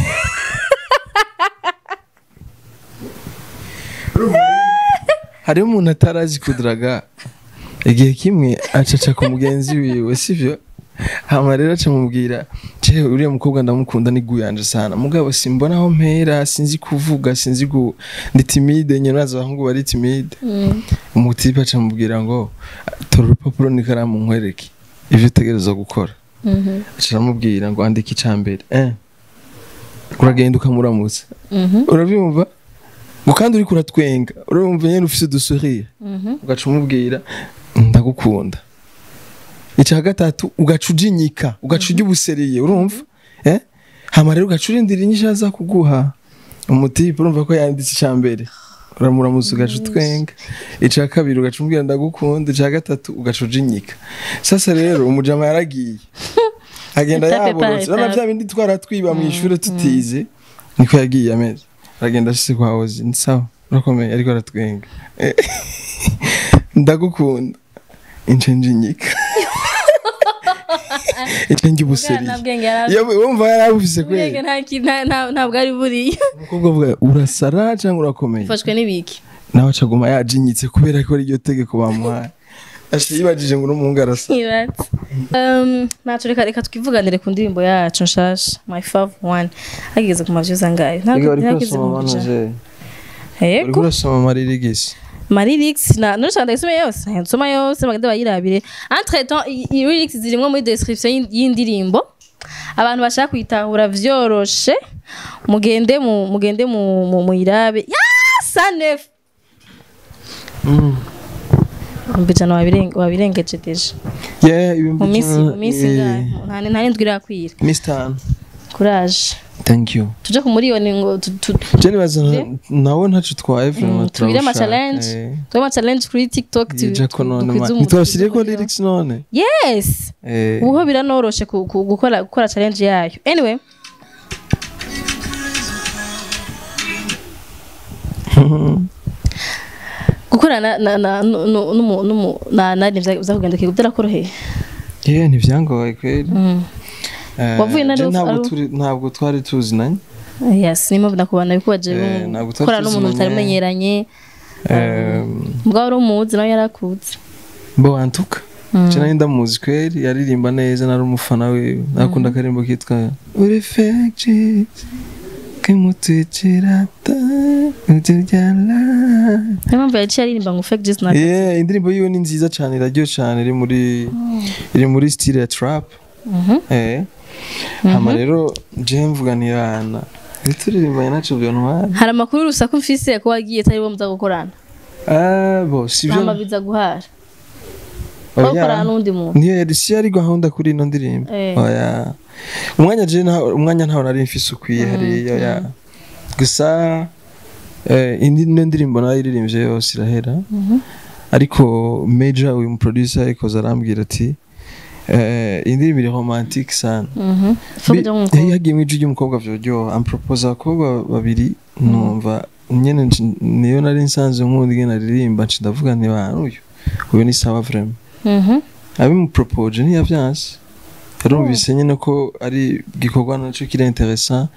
Speaker 1: Hari umuntu atarazi kudraga igihe kimwe acaca ku mugenzi wiwe sivyo. Hama rero acamubwira je uriya mukobwa ndamukunda ni guyanje sana mugabo simbona aho mpera sinzi kuvuga sinzi ndi timide nyene urazi abahungu bari timide. Umutipe acamubwira ngo tora urupapuro n'ikaramu nkwereke ivyo utegerezwa gukora. Aca aramubwira ngo andika icambere uragenda ukamuramutsa. Urabyumva ngo kandi uriko uratwenga urumva nyene ufise udusourire ugaca umubwira ndagukunda. Ica gatatu ugaca ujinyika ugaca ujya ubuseriye urumva hama rero ugaca urindira inyishu aza kuguha. Umutipe urumva ko yanditse ica mbere uramuramutsa ugaca utwenga, ica kabiri ugaca umubwira ndagukunda, ica gatatu ugaca ujinyika. Sasa rero umujama yaragiye agenda yaborotse urabona bya bindi twaratwiba mu ishure tutize niko yagiye ameze aragenda ashitse kwa Ozi ni sawa urakomeye ariko aratwenga ndagukunda incenjinyika Icenge ubuseriye. Wumva yarabufise kweli.
Speaker 4: Ntabwo ari buriya.
Speaker 1: Umukobwa avuga urasara cyangwa urakomeye.
Speaker 4: Ufashwe n'ibiki?
Speaker 1: Nawe acaguma yajinyitse kubera ko iryo tegeko bamuhaye. Ashe yibajije ngo n'umuhungu arasa.
Speaker 4: Nacu reka twivuganire ku ndirimbo yacu nshasha My Fav One. Hageze ku maviews angahe?
Speaker 1: Ntabwo hageze mu bijana. Yego. Uriko urasoma Maririgisi.
Speaker 4: Maririx na nushaka ndasoma yose. Nsoma yose bagende bayirabire. Entre temps lyrics zirimwo muri description y'indirimbo. Abantu bashaka kuyitahura vyoroshe. Mugende mu mugende mu muyirabe. Ya 109. Mbijana wabirengeje deja.
Speaker 1: Yeah, ibimbi.
Speaker 4: Mu minsi nta nta ndwira kwira.
Speaker 1: Mr.
Speaker 4: Courage.
Speaker 1: Thank you.
Speaker 4: Tuje ku miliyoni ngo
Speaker 1: Je nibaza nawe ntacu twaye vraiment
Speaker 4: tubire ama challenge. Tubire ama challenge kuri TikTok
Speaker 1: tu. Ko lyrics none.
Speaker 4: Yes. Uho biranoroshe gukora challenge yayo. Anyway. Gukora na na numu na na byakugenda byarakoroheye.
Speaker 1: Yeah, ntivyangoye kweli.
Speaker 4: Wavuye na
Speaker 1: ntabwo twari tuzinanye.
Speaker 4: Yes, nimo ndakubana bikubaje gukora n'umuntu mutarimenyeranye. Mbwa wari umuzi, nawe yarakuze.
Speaker 1: Bo antuka je nari ndamuzi kweri, yaririmba neza, nari umufana wiwe, nakunda akarimbo kitwa Uri fake kimutwikirata uturyala.
Speaker 4: Niyo mpamvu yaciye aririmba ngo fake Jesus na
Speaker 1: Yeah, indirimbo yiwe ni nziza cyane, iraryoshye cyane, iri muri style ya trap. Hama rero je mvuga ntirana turirimbanye naco byontwara.
Speaker 4: Hari amakuru y'urusaku mfise ko wagiye atari bo muza gukorana.
Speaker 1: Ah bo, sivyo.
Speaker 4: Hama biza guhara.
Speaker 1: Oya.
Speaker 4: Gukorana n'undi muntu.
Speaker 1: Niyo yari, si yari gahunda kuri ino ndirimbo. Oya, umwanya je umwanya ntawo nari mfise ukwiye hariya. Oya, gusa indi ino ndirimbo nayo iririmbye yose irahera, ariko Major, uyu muproducer, ariko arambwira ati indirimbo iri romantique sana.
Speaker 4: Faut kuja nk'umukobwa.
Speaker 1: Yagiye ijwi ry'umukobwa vyoryoha, ampropose abakobwa babiri, numva nyene niyo nari nsanzwe nkunda ingene aririmba, nci ndavuga nti ba uyu ni sawa vraiment. Abimupropoje ntiyavyanse, yarumvise nyene ko ari gikorwa naco kiri intéressant.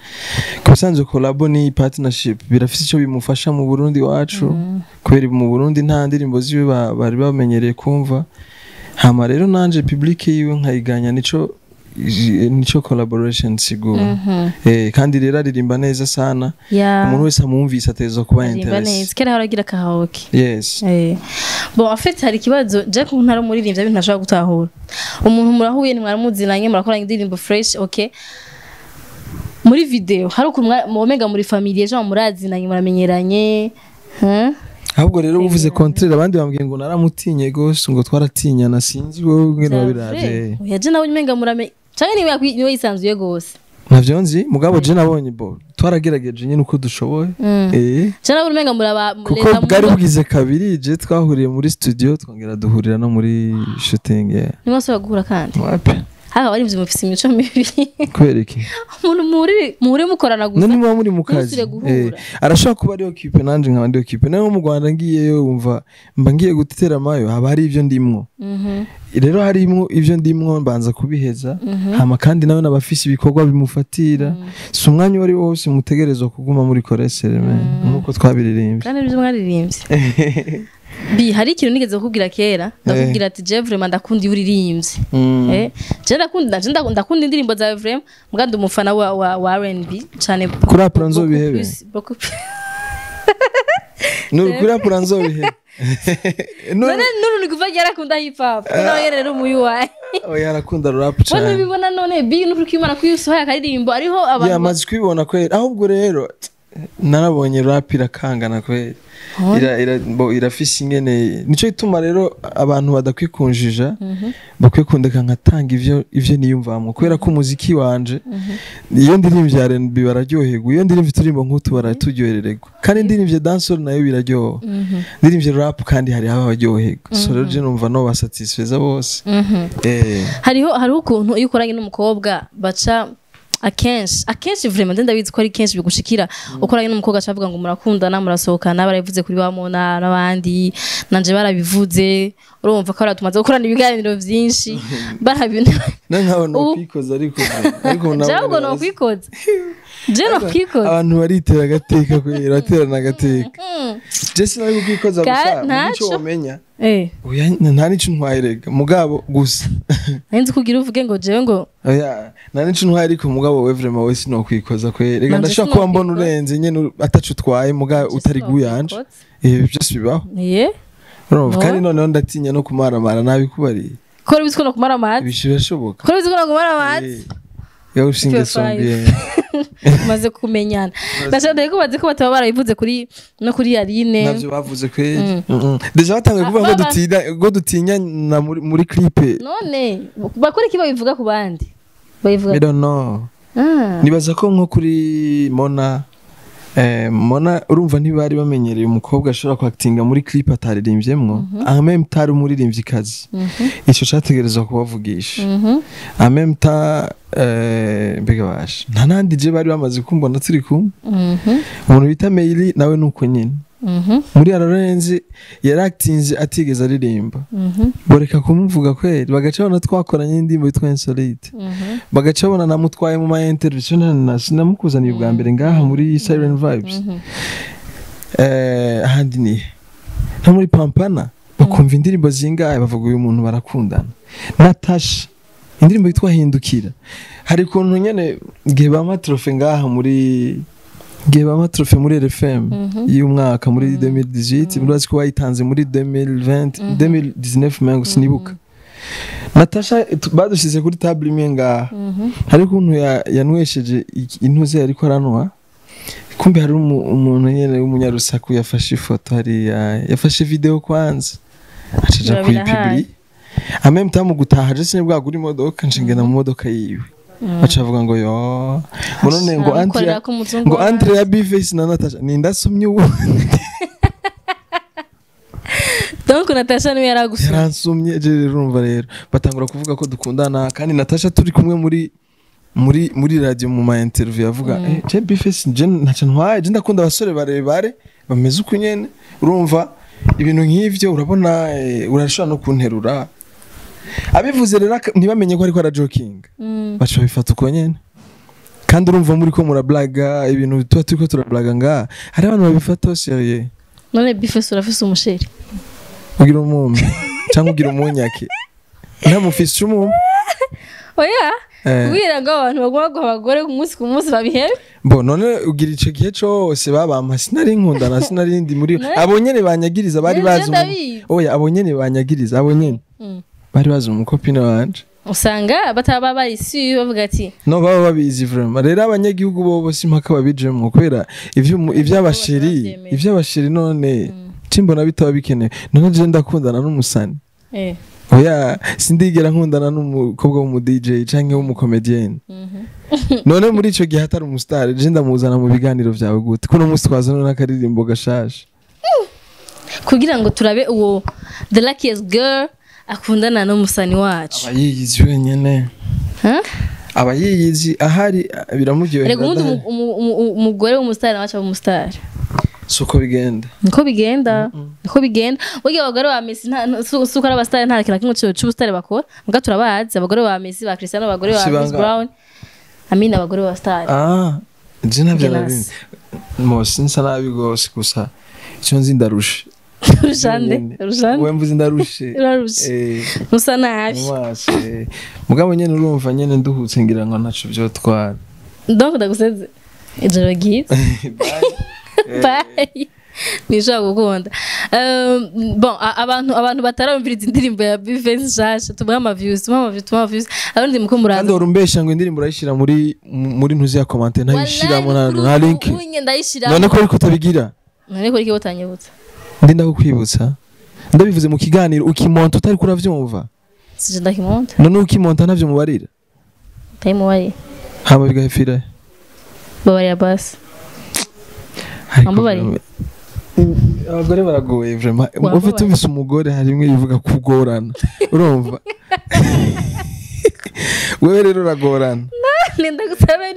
Speaker 1: Ku bisanzwe collabo ni partnership, birafise ico bimufasha mu Burundi wacu, kubera mu Burundi nta ndirimbo ziwe bari bamenyereye kumva. Hama rero nanje public yiwe nkayiganya, nico collaboration sigura. Kandi rero aririmba neza sana. Umuntu wese amwumvise ateza kuba
Speaker 4: Aririmba
Speaker 1: intéressé.
Speaker 4: neza, kera haragira karaoke.
Speaker 1: Yes.
Speaker 4: Bon, en fait hari ikibazo je ku ntara umuririmbyi ibintu ntashobora gutahura. Umuntu murahuye, ntimwaramuzinanye, murakoranye indirimbo fresh, okay. Muri video hari ukuntu mumenga muri famille, ejo murazinanye, muramenyeranye. Hein?
Speaker 1: Ahubwo rero uvuze contraire, abandi bambwiye ngo naramutinye gose, ngo twaratinyana, sinzi wowe ngene wabiravye.
Speaker 4: Oya, je nawe umenga murame canke niwe yisanzuye gose.
Speaker 1: Ntavyo nzi, mugabo je nabonye bo twaragerageje nyine uko dushoboye.
Speaker 4: Je nawe umenga muraba
Speaker 1: Kuko
Speaker 4: leta
Speaker 1: bwari bugize kabiri je twahuriye muri studio, twongera duhurira no muri shooting, yeah.
Speaker 4: Nimwe guhura kandi.
Speaker 1: Wapi.
Speaker 4: Haba abaririmbyi mufise imico mibi.
Speaker 1: Kubera iki?
Speaker 4: Umuntu muri mukorana gusa.
Speaker 1: None muba muri mu kazi.
Speaker 4: Ntusubire guhura.
Speaker 1: Arashobora kuba ari occupé, nanje nkaba ndi occupé. Nayo mu Rwanda ngiyeyo, wumva mba ngiye gutera amayo, haba hari ivyo ndimwo. Rero harimwo ivyo ndimwo, mbanza kubiheza. Hama kandi nawe nabafise ibikorwa bimufatira, si umwanya uwo ari wo wose mutegerezwa kuguma muri koresere nkuko twabiririmbye.
Speaker 4: Kandi ibyo mwaririmbye bi, hari ikintu nigeze kukubwira kera, ndakubwira ati je vraiment ndakunda iyo uririmbye. Je ndakunda, je ndakunda indirimbo zawe vraiment, mbwa ndi umufana wa R&B cyane.
Speaker 1: Kuri Apura nzobihebe.
Speaker 4: Beaucoup plus.
Speaker 1: Nuri kuri Apura nzobihebe.
Speaker 4: None nuru ni kuva yarakunda hip hop, nawe nyene rero umuyuwaye.
Speaker 1: Oya, arakunda rap
Speaker 4: Wone
Speaker 1: cyane.
Speaker 4: ubibona none bi nukuri kwimana kuyusohoye akaririmbo ariho abantu
Speaker 1: Ya, maze kubibona kweri. Ahubwo rero narabonye rap irakangana kweri, ira bo irafise ingene. Nico gituma rero abantu badakwiye kunjija, bakwiye kundeka nkatanga ivyo niyumvamwo, kubera ko umuziki wanje, iyo ndirimbye R&B bararyoherwa, iyo ndirimbye uturirimbo nk'utu baraturyohererwa, kandi ndirimbye dancehall nayo biraryoha, ndirimbye rap kandi hari abaryoherwa. So rero je numva no basatisfeza bose.
Speaker 4: Hariho ukuntu iyo ukoranye n'umukobwa baca akenshi vraiment, ndabizi ko ari kenshi bigushikira, ukoranye n'umukobwa aca avuga ngo murakundana, murasohokana. Barabivuze kuri ba Mona n'abandi, nanje barabivuze. Urumva ko tumaze gukorana ibiganiro vyinshi, barabi
Speaker 1: Na nkaho
Speaker 4: Ubu-
Speaker 1: nokwikoza, ariko
Speaker 4: jewe ubwo nokwikoza, je nokwikoza.
Speaker 1: Abantu baritera agateka kwera, baterana agateka. Je sinari kukwikoza gusa mu ico
Speaker 4: Ntaco.
Speaker 1: womenya. Oya, nta nico ntwaye rega, mugabo gusa
Speaker 4: Nari kugira uvuge ngo jewe ngo
Speaker 1: oya, nta nico ntwaye, ariko mugabo we vraiment we sinokwikoza kwera rega.
Speaker 4: Nanje
Speaker 1: Ndashobora kuba mbona
Speaker 4: sinokkwikoza.
Speaker 1: urenze nyene ataco utwaye, mugabo utari guyanje. Byose bibaho. Urumva?
Speaker 4: No.
Speaker 1: Kandi noneho ndatinya no kumaramara nabikubariye.
Speaker 4: Ko biziko no kumara amazi.
Speaker 1: Birashoboka.
Speaker 4: Ko biziko no kumara amazi.
Speaker 1: Yawe ufise ingeso mbi.
Speaker 4: Maze kumenyana, ndashaka kubaza ko bataba barabivuze kuri no kuri Aline.
Speaker 1: Navyo bavuze kweri. Déjà batanguye kuvuga ko dutinya, ko dutinya muri clip.
Speaker 4: None bakora iki babivuga ku bandi babivuga?
Speaker 1: I don't know.
Speaker 4: Ah.
Speaker 1: Nibaza ko nko kuri Mona, Mona urumva ntibari bamenyereye umukobwa ashobora kwakitinga muri clip ataririmvyemwo, en même temps ari umuririmvyikazi. Ico categerezwa kubavugisha. En même temps, mbega basha nta nandi je bari bamaze kumbona turi kumwe. Umuntu bita Meili nawe nuko nyine muri Ararenze yarakitinze atigeze aririmba, boreka kumuvuga kweri, bagaca babona twakoranye indirimbo yitwa Insolite, bagaca babona namutwaye mu ma interview, sinamukuzaniye ubwa mbere ngaha muri Siren Vibes. Ahandi ni No muri Pampana bakumva indirimbo zingahe, bavuga uyu muntu barakundana. Natasha indirimbo yitwa Hindukira, hari ukuntu nyene gihe bampa trophée ngaha muri, gihe bampa trophée muri RFM y'umwaka muri 2018, murazi ko bayitanze muri 2020, 2019 mengo sinibuka. Natasha badushize kuri table imwe ngaha, hari ukuntu yanywesheje intuze yariko aranwa, kumbe hari umuntu nyene w'umunyarusaku yafashe ifoto hariya, yafashe video kwanza acaja
Speaker 4: Biba birahaye.
Speaker 1: kuyipublier. En même temps mu gutaha je sinibwagura imodoka, nce ngenda mu modoka yiwe, baca bavuga ngo yo ngo none ngo entre
Speaker 4: Aramukorera ko umuzungu
Speaker 1: ngo
Speaker 4: w'abandi.
Speaker 1: entre ya Bface na Natasha ni ndasumye uwundi.
Speaker 4: Donc Natasha niwe yaragusumye?
Speaker 1: Yaransumye. Je rero urumva rero batangura kuvuga ko dukundana, kandi Natasha turi kumwe muri radio mu ma interview avuga je Bface je ntaco ntwaye, je ndakunda abasore barebare bameze uku nyene. Urumva ibintu nk'ivyo urabona, urashobora no kunterura. Abivuze rero ntibamenye ko ariko arajokinga, baca babifata uko nyene. Kandi urumva muri ko murablaga, ibintu tuba turiko turablaga ngaha, hari abantu babifata sérieux.
Speaker 4: None Bface, urafise umuchéri?
Speaker 1: Ugira umumpe cyangwa ugira umunyake? Ntamufise umumpe.
Speaker 4: Oya, kubwira ngo abantu baguma guha abagore ku munsi ku munsi babihebe.
Speaker 1: Bo none ugira ico gihe cose babampa sinari nkundana, sinari ndi muri abo nyene banyagiriza bari
Speaker 4: Nje
Speaker 1: bazi
Speaker 4: ndabizi.
Speaker 1: Oya, abo nyene banyagiriza, abo nyene bari bazi umucopine wanje.
Speaker 4: Usanga bataba bari sûrs, bavuga ati
Speaker 1: No baba babizi vraiment. Rero abanyagihugu bobo simpaka babijemwo, kubera ivyo ivy'abachéri
Speaker 4: Bavyemeye.
Speaker 1: Ivy'abachéri none cimbona bitaba bikenewe. None je ndakundana n'umusani? Oya, sindigera nkundana n'umukobwa w'umu DJ canke w'umucomédienne. None muri ico gihe atari umustar, je ndamuzana mu biganiro vyawe gute, kuno musi twazana n'akaririmbo gashasha?
Speaker 4: Kugira ngo turabe uwo the luckiest girl akundana n'umusani wacu.
Speaker 1: Aba yiyizi wenyene.
Speaker 4: Huh?
Speaker 1: Aba yiyizi, ahari biramuryohera.
Speaker 4: Reka ubundi
Speaker 1: adahari.
Speaker 4: Umugore w'umusitari nawe aca umusitari.
Speaker 1: Si uko bigenda.
Speaker 4: Niko bigenda, niko bigenda. Burya abagore ba Messi si uko ari abasitari, nta kintu na kimwe c'ubusitari bakora. Muga turabazi abagore ba Messi, ba Cristiano, abagore ba
Speaker 1: Si
Speaker 4: Chris
Speaker 1: bangahe?
Speaker 4: Brown, Amina, abagore ba star.
Speaker 1: Ah, je navyo
Speaker 4: Genas.
Speaker 1: nabindi mo sinsa nabi gose, gusa icyo nzi ndarushe.
Speaker 4: Rushande.
Speaker 1: Nyene.
Speaker 4: Rushande.
Speaker 1: We mvuze ndarushe.
Speaker 4: Urarushe. Musa nabi.
Speaker 1: Mu maso. Mugabo nyene urumva nyene nduhutse ngira ngo ntaco vyotwara.
Speaker 4: Donc ndaguseze ijoro ryiza.
Speaker 1: Bye.
Speaker 4: Bye. Nishobora gukunda. Bon, abantu batarumviriza indirimbo ya Bface nshasha, tumuhe ama views, tumuhe ama views, tumuhe ama views. Abarundi muko
Speaker 1: Kandi
Speaker 4: muraza.
Speaker 1: wari umbesha ngo indirimbo urayishira muri ntuzi ya commentaire, ntayishiramo nta link.
Speaker 4: Unye ndayishiramo.
Speaker 1: None ko ariko utabigira?
Speaker 4: None ko iki utanyibutsa?
Speaker 1: Ndi ndakukwibutsa, ndabivuze mu kiganiro, ukimonta utari kuravyumva.
Speaker 4: Sije ndakimonta.
Speaker 1: None ukimonta ntavyo mubarira?
Speaker 4: Ndayimubarira.
Speaker 1: Hama bigahefira.
Speaker 4: Babarira basi.
Speaker 1: Ariko
Speaker 4: Wambabariye?
Speaker 1: abagore baragoye vraiment.
Speaker 4: Wambabariye?
Speaker 1: Ufite ufise umugore hari imwe yivuga kugorana, urumva wewe rero uragorana.
Speaker 4: Nenda gusaba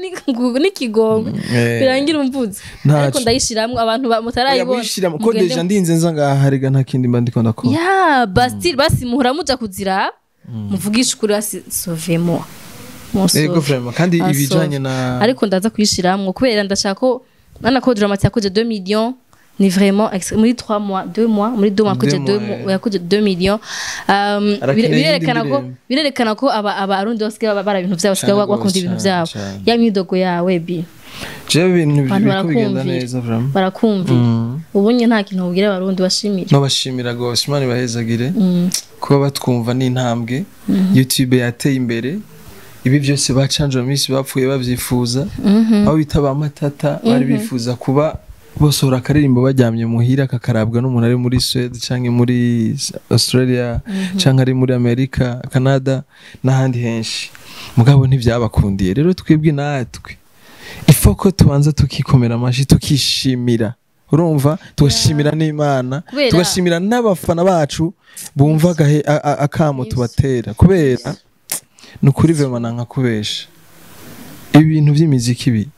Speaker 4: n'ikigongo. Birangira umvuze.
Speaker 1: Ntaco.
Speaker 4: Ariko ndayishiramwo, abantu mutarayibona.
Speaker 1: Yabishiramo ko déjà ndinze nza ngaha harega nta kindi mba ndiko ndakora.
Speaker 4: Ya Bastille, basi muhora muja kuzira. Muvugisha ukuri basi, sauvez-moi.
Speaker 1: Yego vraiment, kandi ibijanye na
Speaker 4: Ariko ndaza kuyishiramwo kubera ndashaka ko nana ko Dramati yakoze 2 millions, ni vraiment muri 3 mois, 2 mois, muri 2 mois yakoze
Speaker 1: Deux
Speaker 4: 2
Speaker 1: mois,
Speaker 4: yakoze 2 millions.
Speaker 1: Arakeneye iyindi
Speaker 4: Birerekana ko
Speaker 1: ndirimbo.
Speaker 4: birerekana ko aba abarundi basigaye bara ibintu vyabo, basigaye
Speaker 1: Cane
Speaker 4: bakunda
Speaker 1: gose,
Speaker 4: ibintu
Speaker 1: cane,
Speaker 4: vyabo.
Speaker 1: cane.
Speaker 4: Ya myidogo yawe bi.
Speaker 1: Jewe ibintu
Speaker 4: Abantu
Speaker 1: biriko bigenda
Speaker 4: barakumvira.
Speaker 1: neza vraiment.
Speaker 4: Barakumvira. Ubunye nta kintu ubwira abarundi bashimira.
Speaker 1: Nobashimira gose, Imana ibahezagire kuba batwumva n'intambwe YouTube yateye imbere. Ibi byose bacanje mu minsi bapfuye bavyifuza, aho bita ba Matata bari bifuza kuba bosohora akaririmbo baryamye muhira, kakarabwa n'umuntu ari muri Sweden canke muri Australia canke ari muri Amerika, Canada n'ahandi henshi, mugabo ntivyabakundiye. Rero twebwe natwe ifo ko tubanza tukikomera amashi, tukishimira, urumva, tugashimira n'Imana, tugashimira n'abafana bacu bumva akamo tubatera, kubera ni ukuri vraiment nankakubesha, ibintu by'imiziki ibi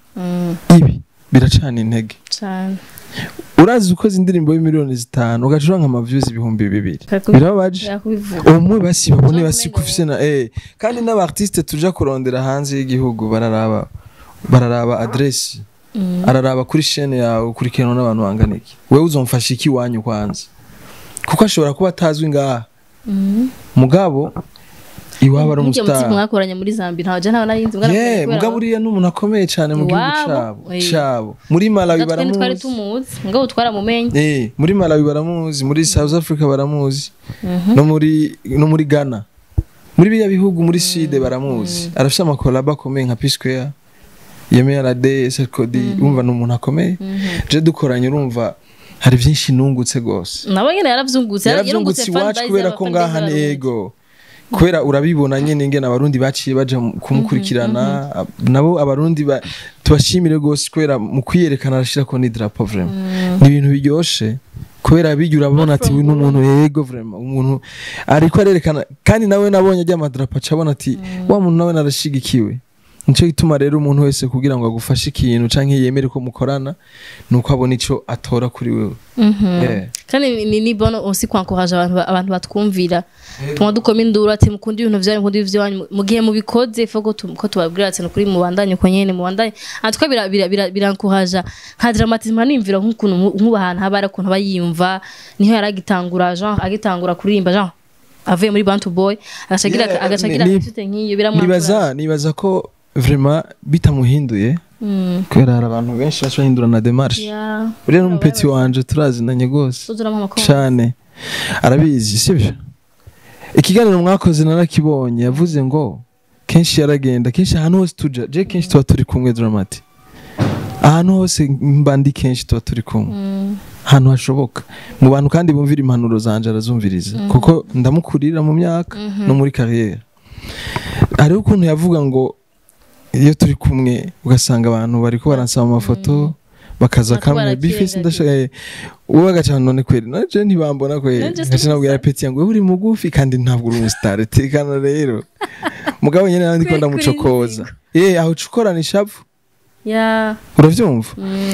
Speaker 1: ibi biracana intege.
Speaker 4: Cane.
Speaker 1: Urazi ukoze indirimbo y'imiliyoni 5 ugacuranga ama views 2000, birababaje.
Speaker 4: Kubivuga.
Speaker 1: Umwe basi babone basi
Speaker 4: Umengo-
Speaker 1: ko ufise na kandi n'aba artiste tuja kurondera hanze y'igihugu bararaba adresse, araraba kuri chaîne yawe ukurikiranwa n'abantu bangana iki, wewe uzomfasha iki iwanyu kwanza. Kuko ashobora kuba atazwi ngaha, mugabo iwabo ari
Speaker 4: Mujye mutsiko
Speaker 1: umustar.
Speaker 4: Mwakoranye muri Zambia, ntawe je ntawe narinzi mbwa.
Speaker 1: Yeah, mugabo uriya ni umuntu akomeye cyane mu gihugu
Speaker 4: Iwabo,
Speaker 1: cabo
Speaker 4: eh.
Speaker 1: cabo muri Malawi
Speaker 4: Natwe twari
Speaker 1: baramuzi.
Speaker 4: tumuzi, mugabo twaramumenye.
Speaker 1: Muri Malawi baramuzi, muri South Africa baramuzi, no muri Ghana, muri biriya bihugu muri Sud baramuzi. Arafise amakolabo akomeye nka P Square, Yemi Alade, Sarkodie. Urumva ni umuntu akomeye. Je dukoranye, urumva hari byinshi nungutse gose.
Speaker 4: Nawe nyene yaravyungutse.
Speaker 1: Yaravyungutse iwacu kubera ko ngaha ni ego, kubera urabibona nyene ingene Abarundi baciye baja kumukurikirana. Nabo Abarundi tubashimire gose, kubera mu kwiyerekana arashirako n'idarapo. Vraiment ni ibintu biryoshe, kubera bijya urabona ati uyu ni umuntu, yego, vraiment umuntu ariko arerekana. Kandi nawe nabonye ajya amadarapo, acabona ati wa muntu nawe narashigikiwe. Nico gituma rero umuntu wese kugira ngo agufashe ikintu canke yemere ko mukorana, nuko abona ico atora kuri wewe. Yeah.
Speaker 4: Kandi ni bon aussi kwencourage abantu batwumvira, tuma dukoma induru ati mukunde ibintu vyanyu, mukunde ibintu vyanyu. Mu gihe mubikoze, faut ko tubabwira ati nukuri mubandanye uko nyene, mubandanye. En tout cas bira bira bira birencourage. Nka dramatisme nimvira nk'ukuntu nk'ubu ahantu haba ari ukuntu aba yiyumva niho yaragitangura, genre agitangura kuririmba, genre avuye muri Bantu Boy, agacagira
Speaker 1: Yeah,
Speaker 4: agacagira afite nk'iyo biramwakura.
Speaker 1: Nibaza ko vraiment bitamuhinduye, kubera hari abantu benshi baca bahindura na démarche. Uriya n'umupeti wanje, turazinanye rwose.
Speaker 4: Tuzuramuha amakuru.
Speaker 1: Cane, arabizi sibyo? Ikiganiro mwakoze narakibonye, yavuze ngo kenshi yaragenda, kenshi ahantu hose tuja, je kenshi tuba turi kumwe. Dramati, ahantu hose mba ndi kenshi tuba turi kumwe, ahantu hashoboka mu bantu, kandi bumvira impanuro zanje arazumviriza, kuko ndamukurira mu myaka no muri carrière. Hariho ukuntu yavuga ngo iyo turi kumwe ugasanga abantu bariko baransaba amafoto, bakaza
Speaker 4: Bariko
Speaker 1: kamwe
Speaker 4: barakirengagiza.
Speaker 1: bifisi ndashaka uwo agacana, none kweri nanje ntibambona kweri.
Speaker 4: Nanje
Speaker 1: Ngaca nabwira petit ngo uri mugufi kandi ntabwo uri umustar, tekana rero. Mugabo nyene nandi ko
Speaker 4: Kuri-
Speaker 1: ndamucokoza, aho ucukorana ishavu. Uravyumva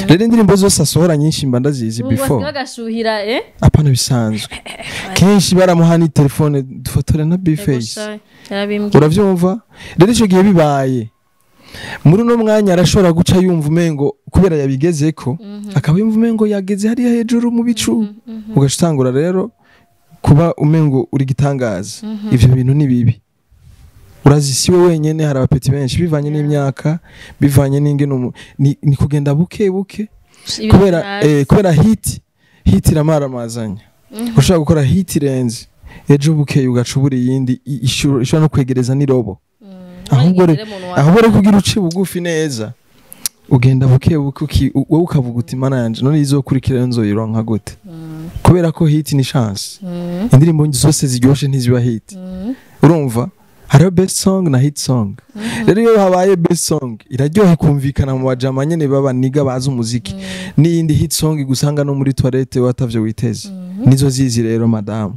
Speaker 1: rero, indirimbo zose asohora nyinshi mba ndazizi
Speaker 4: Ubu
Speaker 1: before.
Speaker 4: basigaye bagashuhira, eh.
Speaker 1: Apana, bisanzwe, kenshi baramuha ni telefone, dufotore na Bface.
Speaker 4: Yarabimbwiye.
Speaker 1: Uravyumva rero, ico gihe bibaye muri uno mwanya arashobora guca yumva umengo kubera yabigezeko, akaba yumva umengo yageze hariya hejuru mu bicu, ugaca utangura rero kuba umengo uri gitangaza. Ivyo bintu ni bibi. Urazi si we wenyene, hari abapeti benshi bivanye n'imyaka, bivanye n'ingene ni kugenda buke buke, kubera hit iramaramazanya. Ushobora gukora hit irenze, ejo bukeye ugaca ubura iyindi ishobora no kwegereza n'irobo. Ahubwo rero kugira uce bugufi neza, ugenda buke buke, wowe ukavuga uti mana yanje, none izokurikira nzoyironka gute? Kubera ko hit ni chance. Indirimbo zose ziryoshe ntiziba hit. Urumva hariho best song na hit song. Rero iyo habaye best song, iraryoha kumvikana mu bajama nyene baba niga bazi umuziki, n'iyindi hit song igusanga no muri toilette watavyo witeze. Nizo zizi rero madamu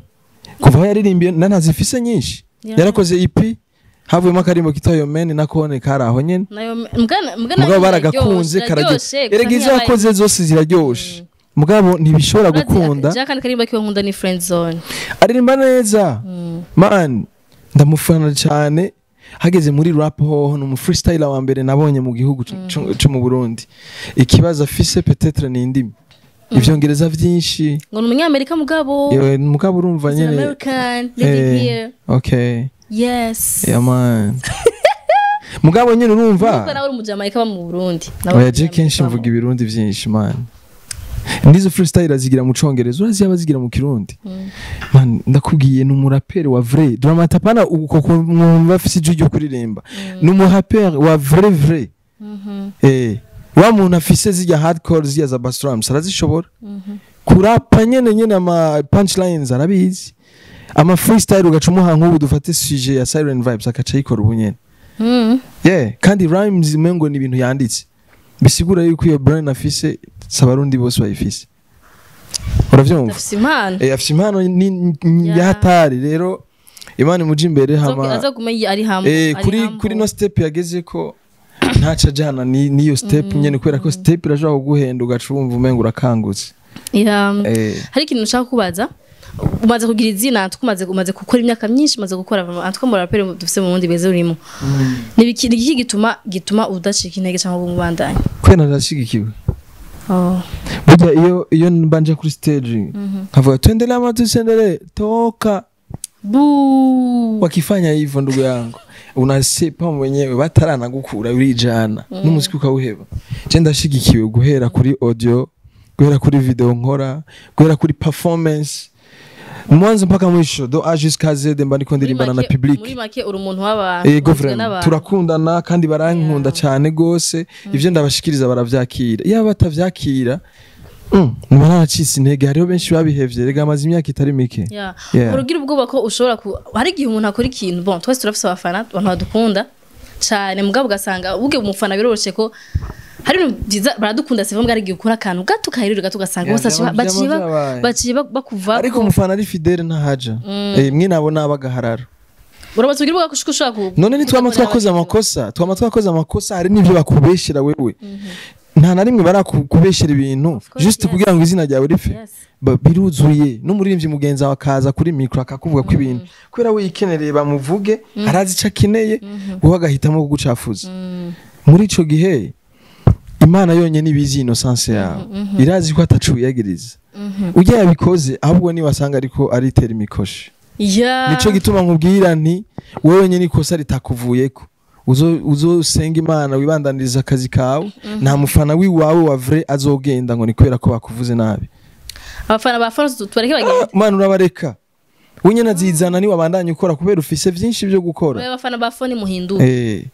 Speaker 1: kuva aho yaririmbiye nanazifise nyinshi. Yarakoze EP, havuyemo akarimbo kitwa Yo Man, nakone kari aho nyene.
Speaker 4: Nayo mbwana mbwana.
Speaker 1: Mugabo baragakunze, kararyoshe. Erega izo yakoze zose ziraryoshe, mugabo ntibishobora gukunda.
Speaker 4: Ja, kandi karimbo kiwe nkunda ni Friend Zone.
Speaker 1: Aririmba neza man, ndamufana cyane. Hageze muri rap hoho ni umu freestyler wa mbere nabonye mu gihugu co mu Burundi. Ikibazo afise peut-être ni indimi, ivyongereza vyinshi.
Speaker 4: Ngo ni umunyamerika mugabo.
Speaker 1: Yewe, mugabo urumva
Speaker 4: He's an
Speaker 1: nyene.
Speaker 4: American living here.
Speaker 1: Okay.
Speaker 4: Yes.
Speaker 1: Yeah man, mugabo nyene urumva.
Speaker 4: Nubwo nawe uri umujamayika aba mu Burundi. Nawe
Speaker 1: Oya, je kenshi
Speaker 4: umunyamerika.
Speaker 1: mvuga Ibirundi vyinshi man. Nizo freestyle azigira mu Congereza, urazi yaba azigira mu Kirundi. Man, ndakubwiye, ni umuraperi wa vrai. Dramata, pana uko mwumva afise ijwi ryo kuririmba, ni umuraperi wa vrai vrai. Wa muntu afise zirya hardcore, zirya za bass drums, arazishobora kurapa nyene nyene, ama punchlines arabizi, ama freestyle ugaca umuha nk'ubu dufate sujet ya Siren Vibes, akaca ayikora ubu nyene. Yeah, kandi rhymes umengo ni ibintu yanditse, bisigura yuko iyo brain afise si Abarundi bose bayifise. Uravyumva?
Speaker 4: Afise impano.
Speaker 1: Afise impano ni ya hatari. Rero Imana imuje imbere hama
Speaker 4: Azogume ari hamwe.
Speaker 1: Kuri kuri no step yageze ko ntaca ajana niyo step nyene, kubera ko step irashobora kuguhenda, ugaca wumva umengo urakangutse.
Speaker 4: Hari ikintu nshaka kubaza. Umaze kugira izina, tukumaze umaze gukora imyaka myinshi, umaze gukora antwa mu raperi dufise mu bundi beze urimo. Ni ibiki, ni iki gituma udacika intege cyangwa ngo ubandanye?
Speaker 1: Kubera ndashigikiwe.
Speaker 4: Oh.
Speaker 1: Burya iyo mbanje kuri stage nkavuga tuendelee ama tusiendelee, toka
Speaker 4: Bu.
Speaker 1: Wakifanya hivyo ndugu yangu unasepa mwenyewe, bataranagukura urijana n'umuziki ukawuheba. Je ndashigikiwe guhera kuri audio, guhera kuri video nkora, guhera kuri performance, mwanzo mpaka mwisho, do A jusqu'à Z, mba ndiko ndirimbana na public.
Speaker 4: Muri make uri umuntu w'abantu.
Speaker 1: Ego,
Speaker 4: ugizwe
Speaker 1: vraiment
Speaker 4: n'abantu.
Speaker 1: Turakundana kandi barankunda cyane gose. Ivyo ndabashikiriza baravyakira, iyo batavyakira mba naracitse intege. Hariho benshi babihevye rega, amaze imyaka itari mike. Yeah.
Speaker 4: Urugira ubwoba ko ushobora ku hari igihe umuntu akora ikintu, bon, twese turafise abafana, abantu badukunda cyane, mugabo ugasanga ubwe umufana biroroshe ko hari ibintu byiza baradukunda, sivuga hari igihe ukora akantu gato kahirira gato ugasanga
Speaker 1: Yeah,
Speaker 4: bose baciye
Speaker 1: vyama vyabaye.
Speaker 4: baciye bakuva.
Speaker 1: Ariko umufana ari fidèle ntahaja, mwe nabo nabagaharara.
Speaker 4: Urabatse ugira ubwoba ko ushobora ku
Speaker 1: None ntitwama twakoze amakosa? Twama twakoze amakosa. Hari n'ibyo bakubeshera wewe, nta na rimwe barakubeshera ibintu
Speaker 4: Course,
Speaker 1: just
Speaker 4: yes.
Speaker 1: kugira ngo izina ryawe ripfe. Biruzuye n'umuririmbyi mugenzi wawe akaza kuri micro akakuvuga ko ibintu kubera wikenereye bamuvuge, arazi icyo akeneye, wowe agahitamo kugucafuza. Muri ico gihe Imana yonyine ibizi innocence yawe, irazi ko atacu wiyagiriza ujya yabikoze, ahubwo niwasanga ariko aritera imikoshi. Nico gituma nkubwira nti wowe wenyine ikosa ritakuvuyeko, uzosenga Imana, wibandaniriza akazi kawe. Nta mufana wiwawe wa vrai azogenda ngo ni kubera ko bakuvuze nabi.
Speaker 4: Abafana ba fans tubareke bagende.
Speaker 1: Mana, urabareka, we nyene azizana ni wabandanya ukora kubera ufise vyinshi vyo gukora.
Speaker 4: Oya, abafana ba fone muhinduke.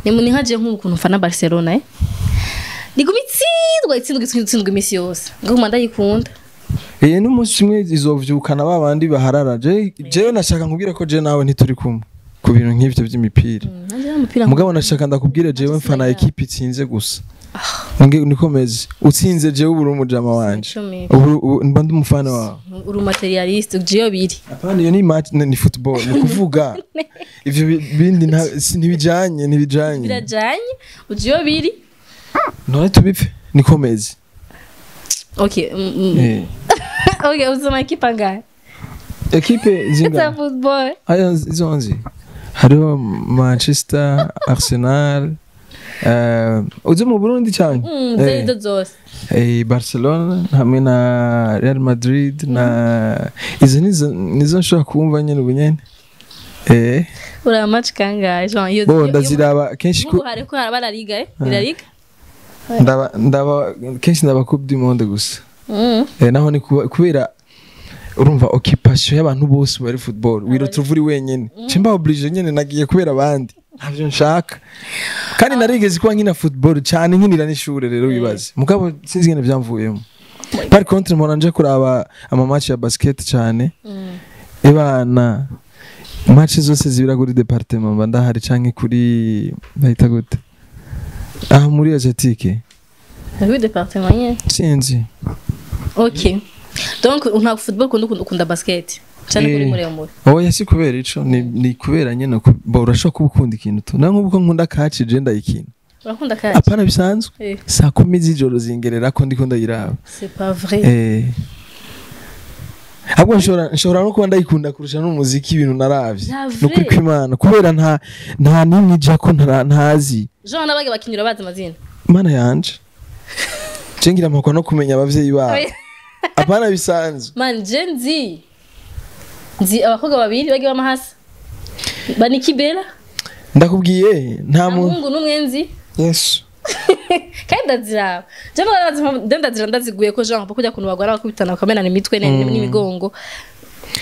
Speaker 4: Ni nkaje nk'ubu ukuntu mfana Barcelona, niguma itsindwa, itsindwa, itsindwa, itsindwa iminsi yose, nguma ndayikunda.
Speaker 1: N'umunsi umwe izovyukana ba bandi baharara. Jewe nashaka nkubwire ko je nawe ntituri kumwe ku bintu nk'ivyo vy'imipira.
Speaker 4: Nanjye n'umupira.
Speaker 1: Mugabo nashaka ndakubwire, jewe mfana ekipe itsinze gusa. Niko meze, utsinze jewe ubu uri umujama wanje.
Speaker 4: Icumi.
Speaker 1: Ubu mba ndi umufana wawe.
Speaker 4: Uri matérialiste jewe biri.
Speaker 1: Apana, iyo ni match, ni football, ni kuvuga ivyo bindi ntibijanye, ntibijanye.
Speaker 4: Birajanye, ujiyo biri.
Speaker 1: None tubipfe, niko meze.
Speaker 4: Okay. Okay, uzoma ekipa angahe
Speaker 1: Ekipe
Speaker 4: za
Speaker 1: zingahe?
Speaker 4: football?
Speaker 1: Aya izo nzi hariho Manchester, Arsenal, uzi mu Burundi cyane.
Speaker 4: Zarizo zose.
Speaker 1: Barcelona hamwe na Real Madrid, na izo nizo nshobora kumva nyene ubu nyene.
Speaker 4: Uraba match kangahe, Jean, iyo
Speaker 1: Bo ndaziraba kenshi
Speaker 4: Nk'ubu hariko haraba La Liga, La Liga.
Speaker 1: Ndaba kenshi, ndaba Coupe du Monde gusa. Naho ni kubera urumva occupation y'abantu bose bari football, wiretrouve uri wenyene, cimba obligé nyene nagiye kubera abandi, ntavyo nshaka. Kandi narigeze kuba nkina football cyane, nkinira n'ishure rero, wibaze. Mugabo sinzi ngene byamvuyemo. Par contre mpora nje kuraba ama match ya basket cyane. Ebana, match zose zibira kuri département mba ndahari, canke kuri bahita gute aha muri Asiatique.
Speaker 4: Kuri département nyene.
Speaker 1: Sinzi.
Speaker 4: Okay, donc nta football ukunda, ukunda basket cyane kuri muremure.
Speaker 1: Oya, si kubera ico, ni kubera nyene bo urashobora kuba ukunda ikintu tu naho nk'uko nkunda catch, je ndayikina.
Speaker 4: Urakunda kandi?
Speaker 1: Apana bisanzwe. 10:00 z'ijoro zingerera ko ndiko ndayiraba.
Speaker 4: C'est pas vrai.
Speaker 1: Ahubwo nshobora no kuba ndayikunda kurusha n'umuziki, ibintu naravye.
Speaker 4: Vya
Speaker 1: Ni ukuri
Speaker 4: vrai.
Speaker 1: kw'Imana, kubera nta nimwe ijako ntazi.
Speaker 4: Jean n'abage bakinyura bazi amazina.
Speaker 1: Mana yanje, je ngira amakwa no kumenya abavyeyi babo.
Speaker 4: Oya.
Speaker 1: Apana bisanzwe.
Speaker 4: Man, je nzi abakobwa babiri bagiye bamahasa banikibera.
Speaker 1: Ndakubwiye nta muntu.
Speaker 4: Muhungu n'umwe nzi.
Speaker 1: Yesu.
Speaker 4: Kandi ndaziraba, je mvuga ndazira ndaziguye ko Jean kujya kuntu bagwara bakubitana bakamenana imitwe n'imigongo.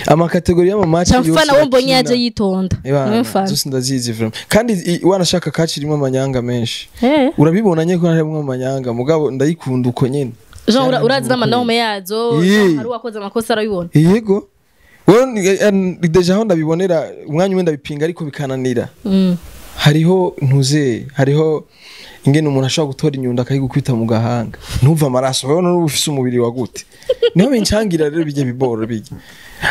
Speaker 1: Ama catégories y'ama match yose
Speaker 4: Mfana wo mbonye yaje
Speaker 1: bakina.
Speaker 4: yitonda
Speaker 1: Ebana,
Speaker 4: niwe mfana.
Speaker 1: zose ndazizi vraiment. Kandi wanashaka catch irimo amanyanga menshi.
Speaker 4: Eh.
Speaker 1: Urabibona nye ko harimo amanyanga, mugabo ndayikunda uko nyene.
Speaker 4: Jean urazi n'ama normes yazo?
Speaker 1: Yee.
Speaker 4: Jean, hari uwakoze amakosa arabibona.
Speaker 1: Yego, wewe déjà aho ndabibonera umwanya umwe ndabipinga ariko bikananira. Hariho ntuze, hariho ingene umuntu ashobora gutora inyundo akayigukubita mu gahanga ntuva amaraso, wowe n'ubu ufise umubiri wa gute? Niho bincangira rero, bijya biboro bijya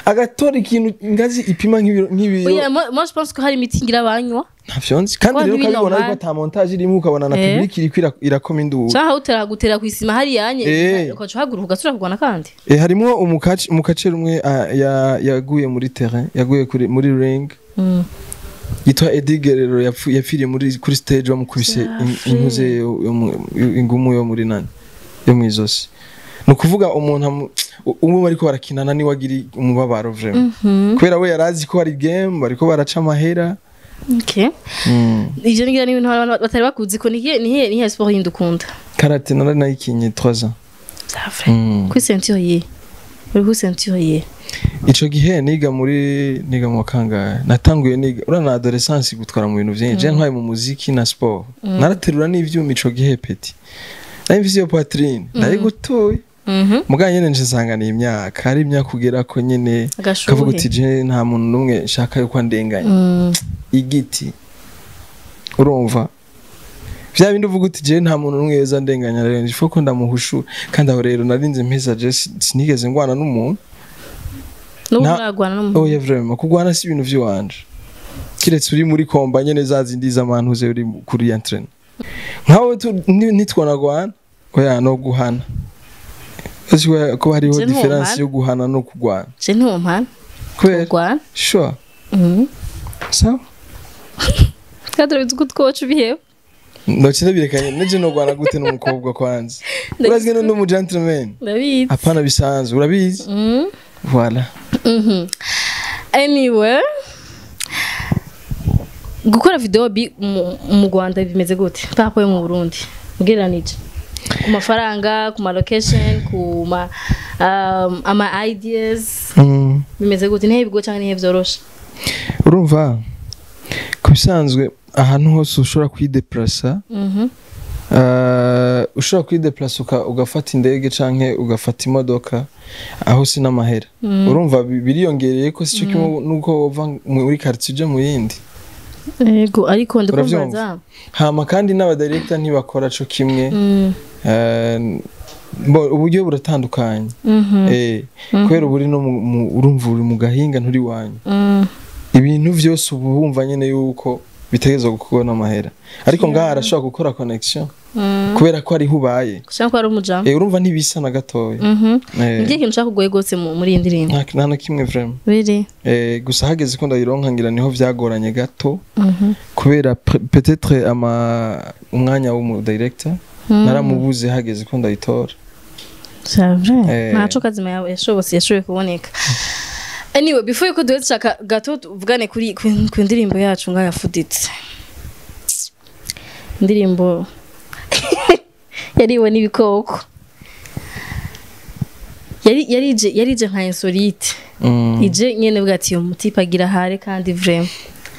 Speaker 1: agatora ikintu ingazi ipima nk'ibiro.
Speaker 4: Oya, moi je pense ko hari imiti ngira banywa.
Speaker 1: Ntavyo nzi kandi
Speaker 4: Ko
Speaker 1: rero
Speaker 4: ntibi
Speaker 1: ukabibona
Speaker 4: normal.
Speaker 1: ariko ata montage irimo, ukabona na public iriko irakoma induru.
Speaker 4: Canke utera gutera kwisima hariya nye ukaca uhaguruka ugasubira kurwana kandi.
Speaker 1: Harimwo umukaceri umwe, yaguye muri terrain, yaguye muri ring, yitwa Eddie Guerrero, yapfiriye muri kuri stage, bamukubise intuze ingumu yo muri nani yo mwizosi. Ni ukuvuga umuntu umwe bariko barakinana niwe agira umubabaro vraiment, kubera we yarazi ko hari game bariko baraca amahera.
Speaker 4: Okay. Ivyo ngira ni ibintu abantu batari bakuzi ko nihe sport yindi ukunda?
Speaker 1: Karate nari nayikinye 3 ans.
Speaker 4: C'est vrai? Kuri ceinture ye? Uri kuri ceinture ye?
Speaker 1: Ico gihe niga muri, niga mu kangahe, natanguye niga ura na adolescence gutwara mu bintu vyinshi. Je ntwaye mu muziki na sport, naraterura n'ivyuma ico gihe. Petit, nari mfise iyo poitrine nayigutuye. Muga nyene nje nsanga ni imyaka, hari imyaka ugera ko nyene
Speaker 4: Agashuhe.
Speaker 1: kavuga uti je nta muntu n'umwe nshaka yuko andenganya. Igiti urumva vya bindi uvuga uti je nta muntu n'umwe yeza ndenganya, rero il faut ko ndamuhushura. Kandi aho rero narinze mpeza, je sinigeze ngwana n'umuntu.
Speaker 4: N'ubu muragwana n'umuntu?
Speaker 1: Oya, vraiment kugwana si ibintu vy'iwanje, kiretse uri muri combat nyene za zindi z'amantu uze uri kuri entraîne nkawe ntitwanagwana. Oya, no guhana. Uzi ko hariho
Speaker 4: Je ntumpana.
Speaker 1: différence yo guhana no kugwana.
Speaker 4: Je ntumpana.
Speaker 1: Kubera
Speaker 4: Kugwana.
Speaker 1: Sure. Sawa.
Speaker 4: Kandi urabizi ko twoca ibiheba.
Speaker 1: Ndoce ndabirekanye neje no gwana gute n'umukobwa kwanza? Urazi ngene n'umu gentleman.
Speaker 4: Ndabizi.
Speaker 1: Hapana, bisanzwe urabizi. Voilà.
Speaker 4: Anyway, gukora video bi mu Rwanda bimeze gute par rapport yo mu Burundi, ugereranije ku mafaranga, ku ma location, ku ma ama ideas? Bimeze gute? Nihe bigo cyangwa nihe vyoroshe?
Speaker 1: Urumva ku bisanzwe ahantu hose ushobora kwideplasa, ushobora kwideplasa ugafata indege canke ugafata imodoka, aho si n'amahera urumva biriyongereye ko sico kimwe nuko wova muri quartier uja mu yindi.
Speaker 4: Yego, ariko
Speaker 1: Uravyumva?
Speaker 4: ndikumbaza.
Speaker 1: Hama kandi n'abadirector ntibakora co kimwe. Uburyo buratandukanye. Kubera ubu uri no urumva uri mu gahinga, nturi wanyu. Ibintu vyose ubu wumva nyene yuko bitegerezwa gukorwa n'amahera, ariko ngaha arashobora gukora connection kubera ko ariho ubaye.
Speaker 4: Cyangwa ko ari umujamu.
Speaker 1: Urumva ntibisa na gatoya.
Speaker 4: Ni ikintu ushaka kugoye rwose muri iyi ndirimbo?
Speaker 1: Nta na kimwe vraiment.
Speaker 4: Biri
Speaker 1: Gusa hageze ko ndayironka ngira niho vyagoranye gato, kubera peut-être ama umwanya w'umu director naramubuze hageze ko ndayitora.
Speaker 4: C'est vrai. Ntaco kazima yawe yashobotse, yashoboye kuboneka. Anyway, before yuko duheze, shaka gato tuvugane kuri ku ndirimbo yacu nga yafuditse, indirimbo yariwe n'ibikoko, yari yarije nka insolite. Ije nyene bwa ati uyu mutipe agira hare kandi vraiment.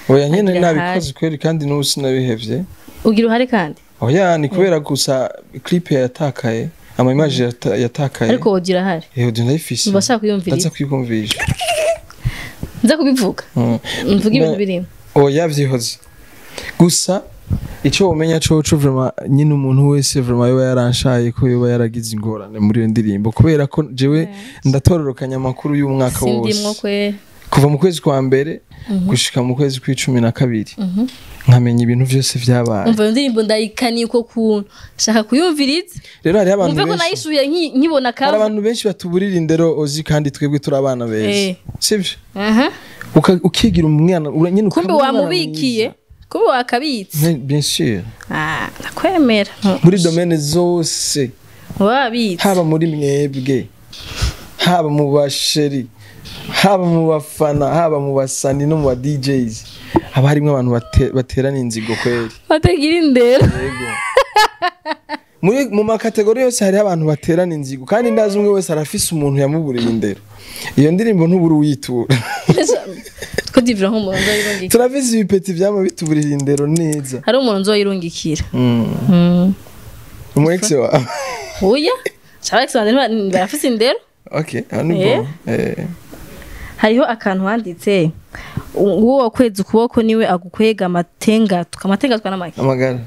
Speaker 1: Oya nyene
Speaker 4: Agira
Speaker 1: nabikoze kweri, kandi n'ubu sinabihevye.
Speaker 4: Ugira uruhare kandi.
Speaker 1: Oya, ni kubera gusa clip yatakaye, ama image yatakaye.
Speaker 4: Ariko wogira hare.
Speaker 1: Audio ndayifise.
Speaker 4: Ubashaka kuyumviriza?
Speaker 1: Ndaza kuyumvisha.
Speaker 4: Nza kubivuga. Mvuga ibintu birimo.
Speaker 1: Oya, vyihoze. Gusa ico womenya coco vraiment nyine umuntu wese vraiment yoba yaranshaye ko yoba yaragize ingorane muri iyo ndirimbo, kubera ko jewe ndatororokanya amakuru y'umwaka
Speaker 4: Sindimwo
Speaker 1: wose
Speaker 4: kwe.
Speaker 1: kuva mu kwezi kwa mbere gushika mu kwezi kw'12, nkamenya ibintu vyose vyabaye.
Speaker 4: Umva, iyo ndirimbo ndayikaniye uko kuntu shaka kuyumviriza.
Speaker 1: Rero hariho abantu
Speaker 4: Umve ko
Speaker 1: benshi
Speaker 4: nayishuye nkibona
Speaker 1: hari
Speaker 4: kava.
Speaker 1: abantu benshi batuburira indero ozi, kandi twebwe turi abana beza. Sivyo?
Speaker 4: Aha.
Speaker 1: Ukigira umwana nyine
Speaker 4: Kumbe
Speaker 1: ukaba umwana
Speaker 4: wamubikiye.
Speaker 1: mwiza.
Speaker 4: Kumbe wakabitse.
Speaker 1: Bien sûr.
Speaker 4: Ah, ndakwemera.
Speaker 1: Muri domaine zose.
Speaker 4: Wabitse.
Speaker 1: Haba muri mwebwe, haba mu basheri, haba mu bafana, haba mu basani no mu ba DJs, haba harimwo abantu baterana inzigo kweri.
Speaker 4: Batagira indero.
Speaker 1: Yego. Muri mu makategori yose hariho abantu baterana inzigo, kandi ndazi umwe wese arafise umuntu yamuburiye indero. Iyo ndirimbo ntubura uyitura.
Speaker 4: Ko divira nk'umuntu nzoyirungikira.
Speaker 1: Turafise ibipeti vyama bituburira indero neza.
Speaker 4: Hari umuntu nzoyirungikira.
Speaker 1: Umu ex wawe?
Speaker 4: Oya, shaka ex wanje barafise indero.
Speaker 1: Okay, aho ni
Speaker 4: Eh.
Speaker 1: bon.
Speaker 4: Hariho akantu handitse uwo wakweza ukuboko niwe agukwega amatengatwa. Amatengatwa n'amaki?
Speaker 1: Amagara.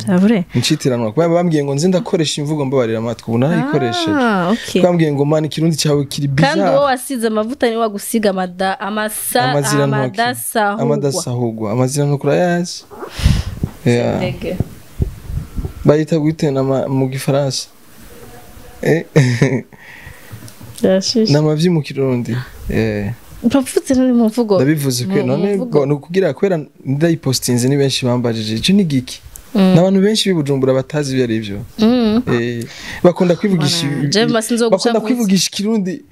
Speaker 4: C'est vrai?
Speaker 1: Incitiranwa, kubera bambwiye ngo nze ndakoresha imvugo mbabarira amatwi, ubu narayikoresheje.
Speaker 4: Ah, okay.
Speaker 1: Bambwiye ngo mana ikirundi cyawe kiri
Speaker 4: Kandi uwo
Speaker 1: bizarre.
Speaker 4: wasize amavuta niwe wagusiga amada amasa
Speaker 1: Amazirantoki.
Speaker 4: amadasahugwa.
Speaker 1: Amadasahugwa, amazirantoki urayazi? Yeah.
Speaker 4: Ndege.
Speaker 1: Bayita gute mu gifaransa?
Speaker 4: Ndashishe.
Speaker 1: N'amavyi mu kirundi.
Speaker 4: Urapfutse none mu mvugo.
Speaker 1: Ndabivuze kwe
Speaker 4: Mu
Speaker 1: none
Speaker 4: mvugo.
Speaker 1: ngo ni ukugira kubera ndayipostinze ni benshi bambajije ico ni giki. N'abantu benshi b'ibujumbura batazi ibyo ari byo. Bakunda kwivugisha, bakunda kwivugisha ikirundi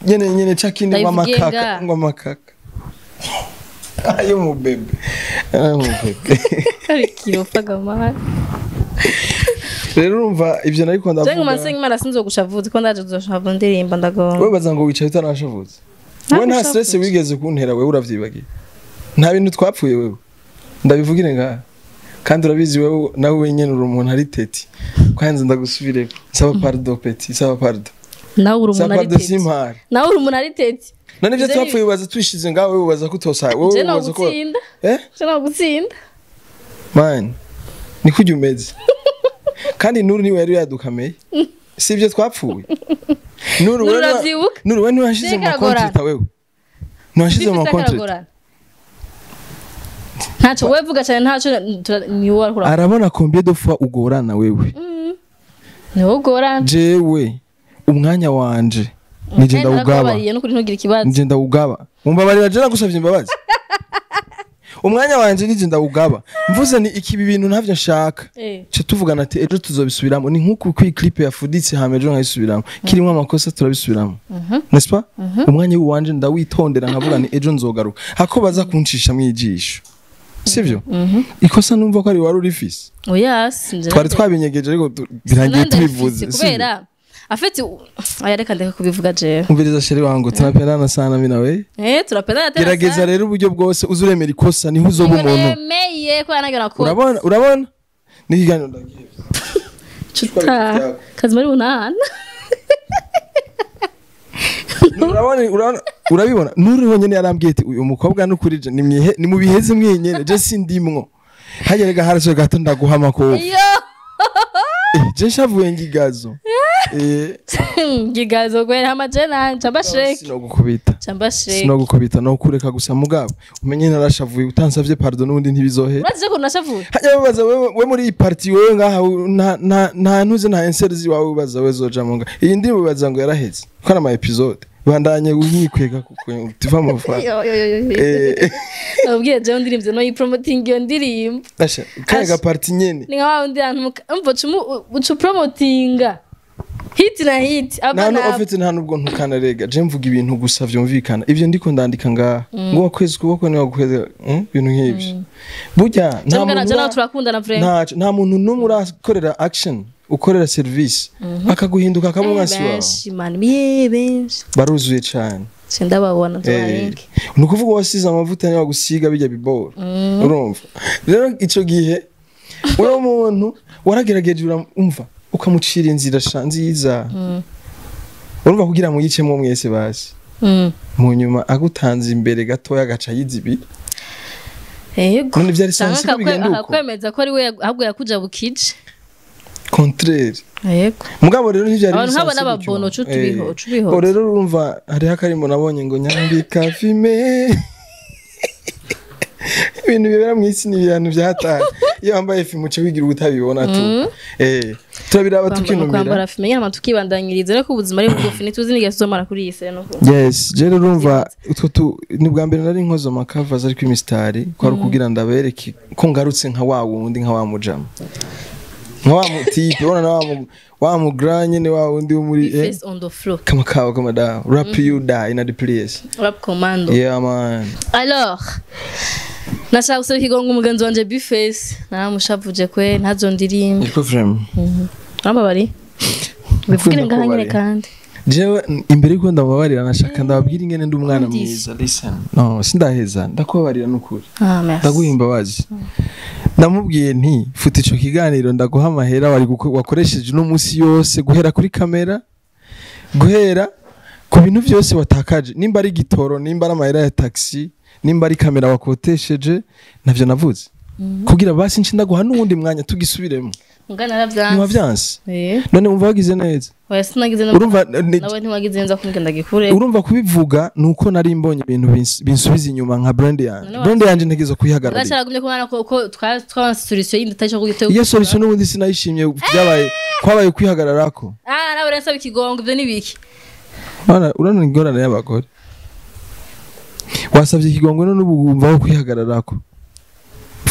Speaker 1: nyene nyene ca kindi ngo amakaka, ngo amakaka ayo mu bebe, ayo mu bebe
Speaker 4: ari mara.
Speaker 1: Rero urumva ivyo nariko ndavuga.
Speaker 4: Jenga mansenga imana sinzogushavuza ko ndaje kuzoshavuza ndirimba ndagomba.
Speaker 1: Wewe baza ngo wicaye utanashavuza. Wewe nta stress wigeze kuntera, wewe uravyibagiye. Nta bintu twapfuye wewe. Ndabivugire ngaha. Kandi urabizi wewe nawe wenyene uri umuntu ari teti. Kwanza ndagusubireko. Saba pardon petit, saba pardon.
Speaker 4: Nawe uri umuntu ari teti. Nawe uri umuntu ari teti.
Speaker 1: None ivyo twapfuye ubaza twishize ngawe, wewe ubaza kutosa. Wewe ubaza ko
Speaker 4: Je no gutsinda.
Speaker 1: Man. Ni kujya umeze. Kandi Nuru niwe yari yadukameye. Si ibyo twapfuye. Nuru wewe Nuru wewe ntiwashize mu contract wewe. Ntiwashize mu contract.
Speaker 4: Ntaco wewe vuga cyane ntaco ni wowe ariko.
Speaker 1: Arabona combien de fois ugorana wewe.
Speaker 4: Ni wowe ugorana.
Speaker 1: Jewe umwanya wanje nije ndawugaba. Nije ndawugaba. Mumbabarira je nagusavye imbabazi. Umwanya wanje nije ndawugaba. Mvuze ni ikibi bintu ntavyo nshaka. Cyo tuvugana ati ejo tuzobisubiramo. Ni nkuko kuri clip yafuditse hame ejo nkayisubiramo. Kirimo amakosa turabisubiramo. N'est-ce pas? Umwanya wanje ndawitondera nkavuga ni ejo nzogaruka. Hako baza kuncisha mwijisho. Sivyo? Ikosa numva ko ari wari urifise.
Speaker 4: Oya,
Speaker 1: twari twabinyegeje ariko birangiye tubivuze.
Speaker 4: Kubera afeti aya reka ndeka kubivuga jewe.
Speaker 1: Umviriza chéri wangu tunapendana sana mimi nawe.
Speaker 4: Turapendana tena.
Speaker 1: Gerageza rero uburyo bwose uzuremera ikosa niho uzoba umuntu.
Speaker 4: Nemeye ko yanagera ko.
Speaker 1: Urabona urabona? Nikiganiro ndagiye.
Speaker 4: Chuta. Kazi muri unana.
Speaker 1: Urabona urabona urabibona Nuru honyene yarambwiye ati uyu mukobwa n'ukuri je nimwihe nimubiheze mwenyene je sindimwo. Hagerega haraso gato ndaguha makoko. Je shavuye ngigazo.
Speaker 4: Ngigazo kwera amajena chamba shake.
Speaker 1: Sinogukubita.
Speaker 4: Chamba shake.
Speaker 1: Sinogukubita no kureka gusa mugabo. Umenye narashavuye utansavye pardon n'ubundi ntibizohe.
Speaker 4: Urazi ko nashavuye.
Speaker 1: Hajya babaza wewe muri iyi party wewe ngaha nta ntuze nta enserzi wawe ubaza wewe zojamo nga. Iyi ndi ubaza ngo yaraheze. Ko na episode. Bandanye unyikwega kuko tuva mu fa.
Speaker 4: Nabwiye je ndirimvye no yipromoting iyo ndirimbo.
Speaker 1: Asha kaga party nyene.
Speaker 4: Ni nka wundi antu umva ucu promotinga. Hit na hit
Speaker 1: abana. Nta ofite nta nubwo ntukanarega. Je mvuga ibintu gusa vyumvikana. Ivyo ndiko ndandika ngaha. Ngo kwezi kuboko ni wakwezi ibintu nk'ivyo. Burya
Speaker 4: nta muntu turakundana vraiment.
Speaker 1: Nta muntu numwe urakorera action. Ukorera service akaguhinduka akamwasi wawe.
Speaker 4: Benshi man benshi
Speaker 1: baruzuye cyane.
Speaker 4: Sindababona twarinke.
Speaker 1: Nukuvuga wasize amavuta niba gusiga bijya bibora. Urumva rero ico gihe uri umuntu waragerageje uramva ukamucira inzira nziza. Urumva kugira mu yicemwo mwese basi. Mu nyuma agutanze imbere gatoya agaca yizibira.
Speaker 4: Yego.
Speaker 1: None byari sansi bigenda uko.
Speaker 4: Akakwemeza ko ari we ahubwo yakuja bukije.
Speaker 1: Contraire.
Speaker 4: Yego.
Speaker 1: Mugabo rero ntivyari
Speaker 4: abantu nk'aba n'ababono cutubiho cubiho.
Speaker 1: Rero urumva hari hakarimo nabonye ngo nyambika fime. Ibintu bibera mu isi ni ibintu byataye. Iyo wambaye fime uce wigira ubutabibona tu. Turabiraba tukinumira.
Speaker 4: Kwambara fime nyama tukibandanyiriza ariko ubuzima ari bugufi ntituzi n'igihe tuzomara kuri iyi se no.
Speaker 1: Yes, je rero urumva utwo ni bwa mbere nari nkozo makavaza ariko imistari kwari kugira ndabereke ko ngarutse nka wa wundi nka wa mujama. Nwa mutipe ona na wa mu granye ni wa wundi muri
Speaker 4: face on the floor
Speaker 1: kama kawa kama da rap you die in the place
Speaker 4: rap commando.
Speaker 1: Yeah man.
Speaker 4: Alors nashaka gusaba ikigongo umugenzi wanje Bface naramushavuje kwe ntazo ndirimba.
Speaker 1: Iko frame.
Speaker 4: Urambabari? Bivugire ngaha nyine kandi.
Speaker 1: Jewe imbere yuko ndababarira nashaka ndababwira ingene ndi umwana mwiza. Listen. No, sindaheza ndakubabarira nukuri. Ndaguha imbabazi. Ndamubwiye nti futa ico kiganiro ndaguha amahera wari wakoresheje no munsi yose guhera kuri kamera guhera ku bintu byose watakaje nimba ari gitoro nimba ari amahera ya taxi nimba ari kamera wakotesheje navyo navuze kugira basi nci ndaguha n'uwundi mwanya tugisubiremo.
Speaker 4: Ngana navyanse.
Speaker 1: Navyanse. None umva wagize neza.
Speaker 4: Oya sinagize neza.
Speaker 1: Urumva
Speaker 4: nawe ntiwagize neza kumugenda gikure.
Speaker 1: Urumva kubivuga nuko nari mbonye ibintu binsubiza inyuma nka brand yanje. Brand yanje ntegezo kuyihagararira.
Speaker 4: Ndashaka kubona ko twa solution yindi tacho kugitego.
Speaker 1: Iyo solution n'ubundi sinayishimye byabaye kwabaye kwihagararako.
Speaker 4: Nawe rero ikigongo ivyo nibiki.
Speaker 1: Bana urana ingorane y'abagore. Wasavye ikigongo none ubu wumva ko kwihagararako.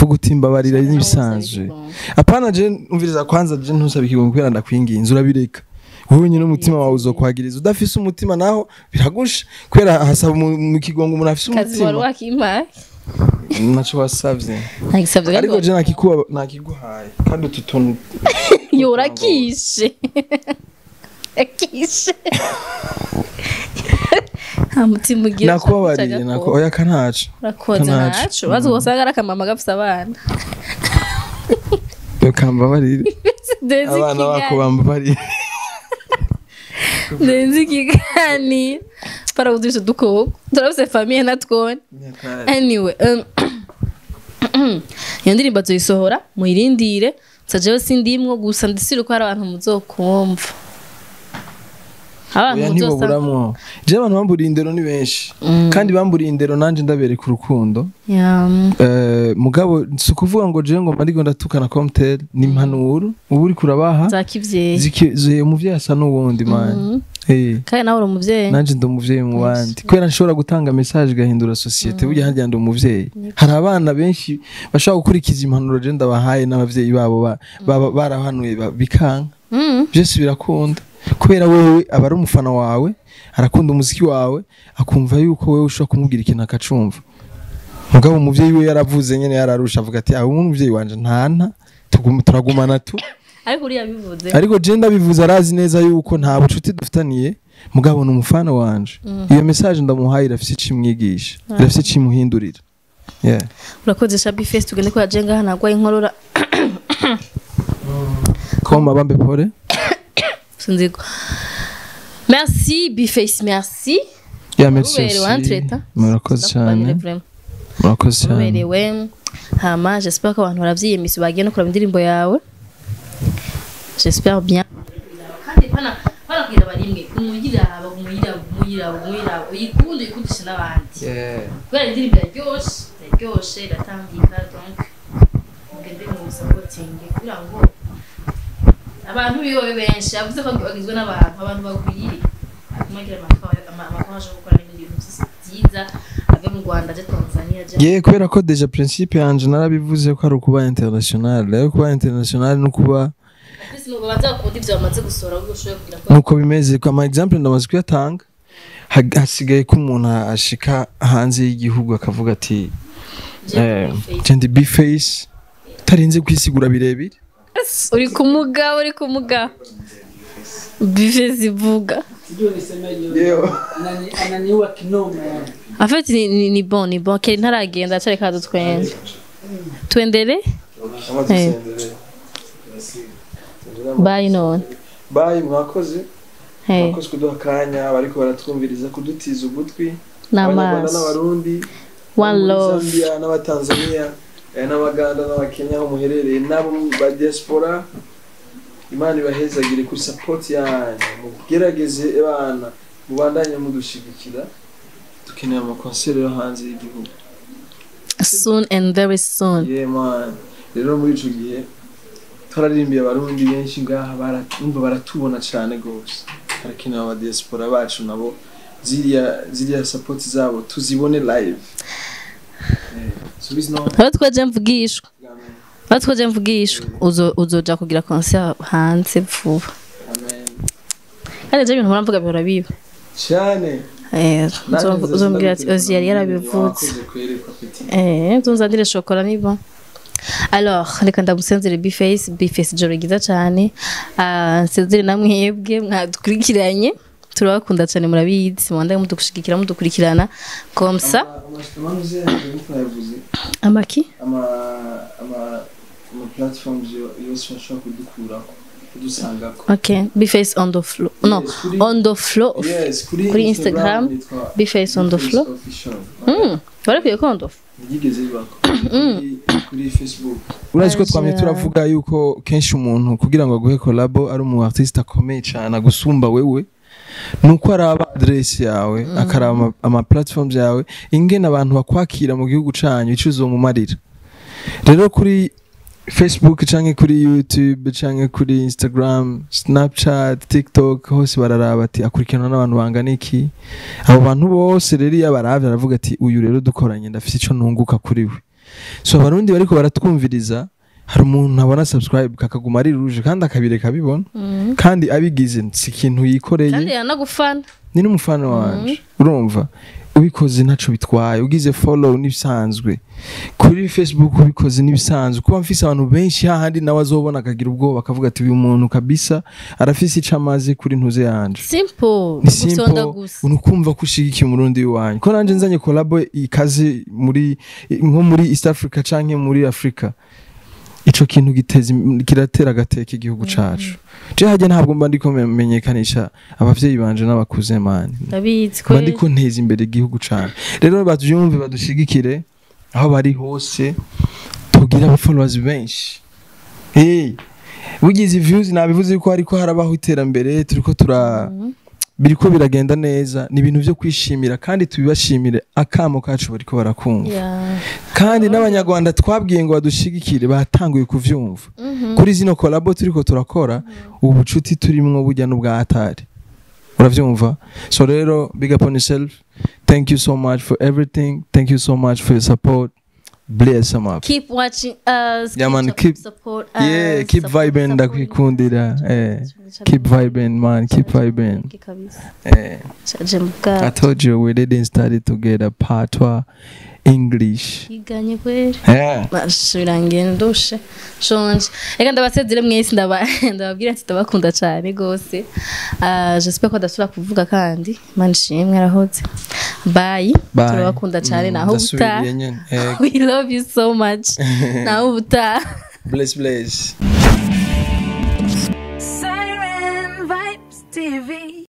Speaker 1: Vuga uti mbabarira, n'ibisanzwe. Apana, je umviriza kwanza, je ntusaba ikigongo kubera ndakwinginze, urabireka wowe nyine, umutima wawe uzokwagiriza. Udafise umutima naho biragusha, kubera hasaba mu kigongo umuntu afise
Speaker 4: Kazi wari
Speaker 1: umutima.
Speaker 4: wakimpaye.
Speaker 1: Naco wasavye.
Speaker 4: Ntagisabye.
Speaker 1: Ariko je nakikuba, nakiguhaye, kandi utu tuntu.
Speaker 4: Yo, urakishe, akishe, nta mutima ugira.
Speaker 1: Nakubabariye, nako oya, kanaco.
Speaker 4: Urakoze.
Speaker 1: Kanaco.
Speaker 4: Ntaco bazi, usanga ari akamama gafise abana.
Speaker 1: Reka mbabarire.
Speaker 4: Ndenze
Speaker 1: Abana bako
Speaker 4: ikiganiro.
Speaker 1: bambabarire.
Speaker 4: Ndenze ikiganiro parabudurisha udukoko, turafise famille natwone. Anyway, iyo ndirimbo azoyisohora, muyirindire. Gusa jewe sindimwo, gusa ndisire ko hari abantu muzokumva, abantu
Speaker 1: Oya,
Speaker 4: muzosanga.
Speaker 1: ntibaburamwo. Je abantu bamburiye indero ni benshi, kandi bamburiye indero nanje ndabereka urukundo. Mugabo si ukuvuga ngo jewe ngo mba ndiko ndatukana comtel, ni impanuro uba uriko urabaha.
Speaker 4: Za kivyeyi.
Speaker 1: Umuvyeyi asa n'uwundi man.
Speaker 4: Kandi nawe uri umuvyeyi.
Speaker 1: Nanje ndi umuvyeyi mu bandi, kubera nshobora gutanga message igahindura société. Burya harya ndi umuvyeyi, hari abana benshi bashobora gukurikiza impanuro je ndabahaye n'abavyeyi babo barahanuye bikanka. Byose birakunda, kubera wewe aba ari umufana wawe, arakunda umuziki wawe, akumva yuko wewe ushobora kumubwira ikintu akacumva. Mugabo umuvyeyi we yaravuze nyene, yararusha, avuga ati aho umuvyeyi wanje ntanta turagumana tu.
Speaker 4: Ariko uriya bivuze.
Speaker 1: Ariko je ndabivuze, arazi neza yuko nta bucuti dufitaniye, mugabo ni umufana wanje. Iyo message ndamuhaye irafise ico imwigisha, irafise ico imuhindurira, yeah.
Speaker 4: Urakoze sha B-Face, tugende kwa jenga hano agwaye inkorora.
Speaker 1: Koma bambe, pole.
Speaker 4: Sinziko. Merci B-Face, merci.
Speaker 1: Yeah, merci
Speaker 4: Uberewe.
Speaker 1: aussi.
Speaker 4: Entreta.
Speaker 1: Murakoze cyane, murakoze cyane.
Speaker 4: Uberewe. Hama j'espère ko abantu baravyiyemisi, bagiye no kuraba indirimbo yawe, j'espère bien. Kandi pana pana kugira barimwe kumuyiraba, kumuyiraba, kumuyiraba, kumuyiraba, uyikunde, uyikundishe n'abandi, kubera indirimbo iraryoshe, iraryoshe, iratambika. Donc mugende mu supporting kugira ngo abantu biwe benshi, avuze ko bagizwe n'abantu, abantu bagwirire, atumagira amafaranga yo gukora n'ibindi bintu byiza, ave mu Rwanda aje Tanzania aje.
Speaker 1: Ye, kubera ko déjà principe yanje narabivuze ko ari ukuba international. Rero kuba international no kuba
Speaker 4: Twese nubwo baza bakunda ivyo bamaze gusohora, ahubwo ushoboye kugira ko
Speaker 1: nuko bimeze. Ko ama exemple ndamaze kuyatanga. Hasigaye ko umuntu ashika hanze y'igihugu akavuga ati je ndi B-Face, utarinze kwisigura birebire.
Speaker 4: Uri kumuga, uri kumuga, B-Face ivuga.
Speaker 2: Sijui nisemeje. Ananiua kinoma yani.
Speaker 4: En fait, ni bon, ni bon. Keri ntaragenda, acari kaza twende. Tuendele? Eh. Bye none.
Speaker 1: Bye, mwakoze.
Speaker 4: Hey.
Speaker 1: Mwakoze kuduha akanya, bariko baratwumviriza, kudutiza ugutwi. Abanyarwanda
Speaker 4: N'amaso.
Speaker 1: n'Abarundi,
Speaker 4: One
Speaker 1: abo muri
Speaker 4: love.
Speaker 1: Zambia n'Abatanzania, n'Abaganda n'Abakenya aho muherereye, n'abo ba diaspora, Imana ibahezagire kuri support yanyu. Mugerageze abana, mubandanye mudushigikira, dukeneye amakonseri yo hanze y'igihugu.
Speaker 4: Soon and very soon.
Speaker 1: Yeah man, rero muri ico gihe twararimbiye Abarundi benshi ngaha, umva baratubona cane gose. Harakenewe aba diaspora bacu nabo, ziriya support zabo tuzibone live. Subiza no.
Speaker 4: Aho twaje mvugishwa. Aho twaje mvugishwa. Uzoja kugira concert hanze vuba.
Speaker 1: Amen.
Speaker 4: Kandi je ibintu muramvuga bihora biba.
Speaker 1: Cyane.
Speaker 4: Uzombwira ati Ozi yari yarabivuze.
Speaker 1: Wakoze kwerekwa petit.
Speaker 4: Nzonzanire shokora, ni bon. Alors, reka ndamusenzere B-Face, B-Face ijoro ryiza cyane. Ah, nsezere namwebwe mwadukurikiranye. Turabakunda cyane, murabizi. Mubandaye mudushigikira, mudukurikirana. Comme ça,
Speaker 1: Ama
Speaker 4: amaki?
Speaker 1: Ama platforms yose bashobora kudukurako, kudusangako.
Speaker 4: Okay, B-Face on the floor. No,
Speaker 1: Yes, kuri-
Speaker 4: on the floor.
Speaker 1: Yes, kuri,
Speaker 4: Kuri Instagram,
Speaker 1: nitwa
Speaker 4: B-Face on the
Speaker 1: B-Face
Speaker 4: floor.
Speaker 1: Official.
Speaker 4: Warakwiye ko on the floor.
Speaker 1: Ntibyigeze bibako kuri Facebook. Urazi ko twamye turavuga yuko kenshi umuntu kugira ngo aguhe collabo ari umu artiste akomeye cyane agusumba wewe, nuko araba adresse yawe, akaraba ama platforms yawe, ingene abantu bakwakira mu gihugu canyu, ico uzomumarira. Rero kuri Facebook canke kuri YouTube canke kuri Instagram, Snapchat, TikTok, hose bararaba ati akurikiranwa n'abantu bangana iki. Abo bantu bose rero iyo abaravye aravuga ati uyu rero dukoranye ndafise ico nunguka kuri we. So abarundi bariko baratwumviriza, hari umuntu abona subscribe kakaguma ari rouge kandi akabireka abibona, kandi abigize si ikintu yikoreye.
Speaker 4: Kandi yanagufana.
Speaker 1: Ni n'umufana wanje. Urumva, ubikoze ntaco bitwaye, ugize follow n'ibisanzwe kuri Facebook, ubikoze n'ibisanzwe. Kuba mfise abantu benshi hahandi nawe azobona akagira ubwoba, akavuga ati: "Uyu muntu kabisa arafise ico amaze kuri ntuze yanje."
Speaker 4: Simple.
Speaker 1: Ni
Speaker 4: Gufyonda
Speaker 1: simple.
Speaker 4: Gusa.
Speaker 1: Unukumva ko ushigikiye umurundi wanyu, ko nanje nzanye collabo ikaze muri nko muri East Africa canke muri Africa, ico kintu giteza kiratera agateka igihugu cacu. Je hajya ntabwo mba ndiko menyekanisha abavyeyi banje n'abakuze, mani.
Speaker 4: Ndabizi.
Speaker 1: Mba
Speaker 4: Kweli.
Speaker 1: ndiko nteza imbere igihugu cane. Rero bavyumve, badushigikire aho bari hose, tugire aba followers benshi. Hey, bugize views, nabivuze yuko hariko harabaho iterambere, turiko tura biriko biragenda neza. Ni ibintu vyo kwishimira kandi tubibashimire. Akamo kacu bariko barakumva. Kandi n'abanyarwanda twabwiye ngo badushigikire batanguye kuvyumva kuri zino collabo turiko turakora. Ubu bucuti turimwo burya n'ubwa atari, uravyumva? So rero, big up on yourself. Thank you so much for everything. Thank you so much for your support. Bless them up.
Speaker 4: Keep watching us.
Speaker 1: Yeah, man,
Speaker 4: support us.
Speaker 1: Yeah, keep vibing. Ndakwikundira, keep vibing, man, keep vibing.
Speaker 4: Kabisa. Chaje
Speaker 1: I
Speaker 4: mbwa.
Speaker 1: Told you we didn't study together patois English.
Speaker 4: Yiganye kweli.
Speaker 1: Yeah.
Speaker 4: Birangiye ndushe, nshonje. Reka ndabasezere mwese, ndababwira ati ndabakunda cyane gose. Ah, j'espère ko adasubira kuvuga kandi Imana ishimwe arahoze. Bye.
Speaker 1: Bye.
Speaker 4: Turabakunda cyane. Naho ubutaha.
Speaker 1: Ndasubiriye nyene.
Speaker 4: We love you so much. Naho ubutaha.
Speaker 1: Bless, bless.
Speaker 5: Siren Vibes TV.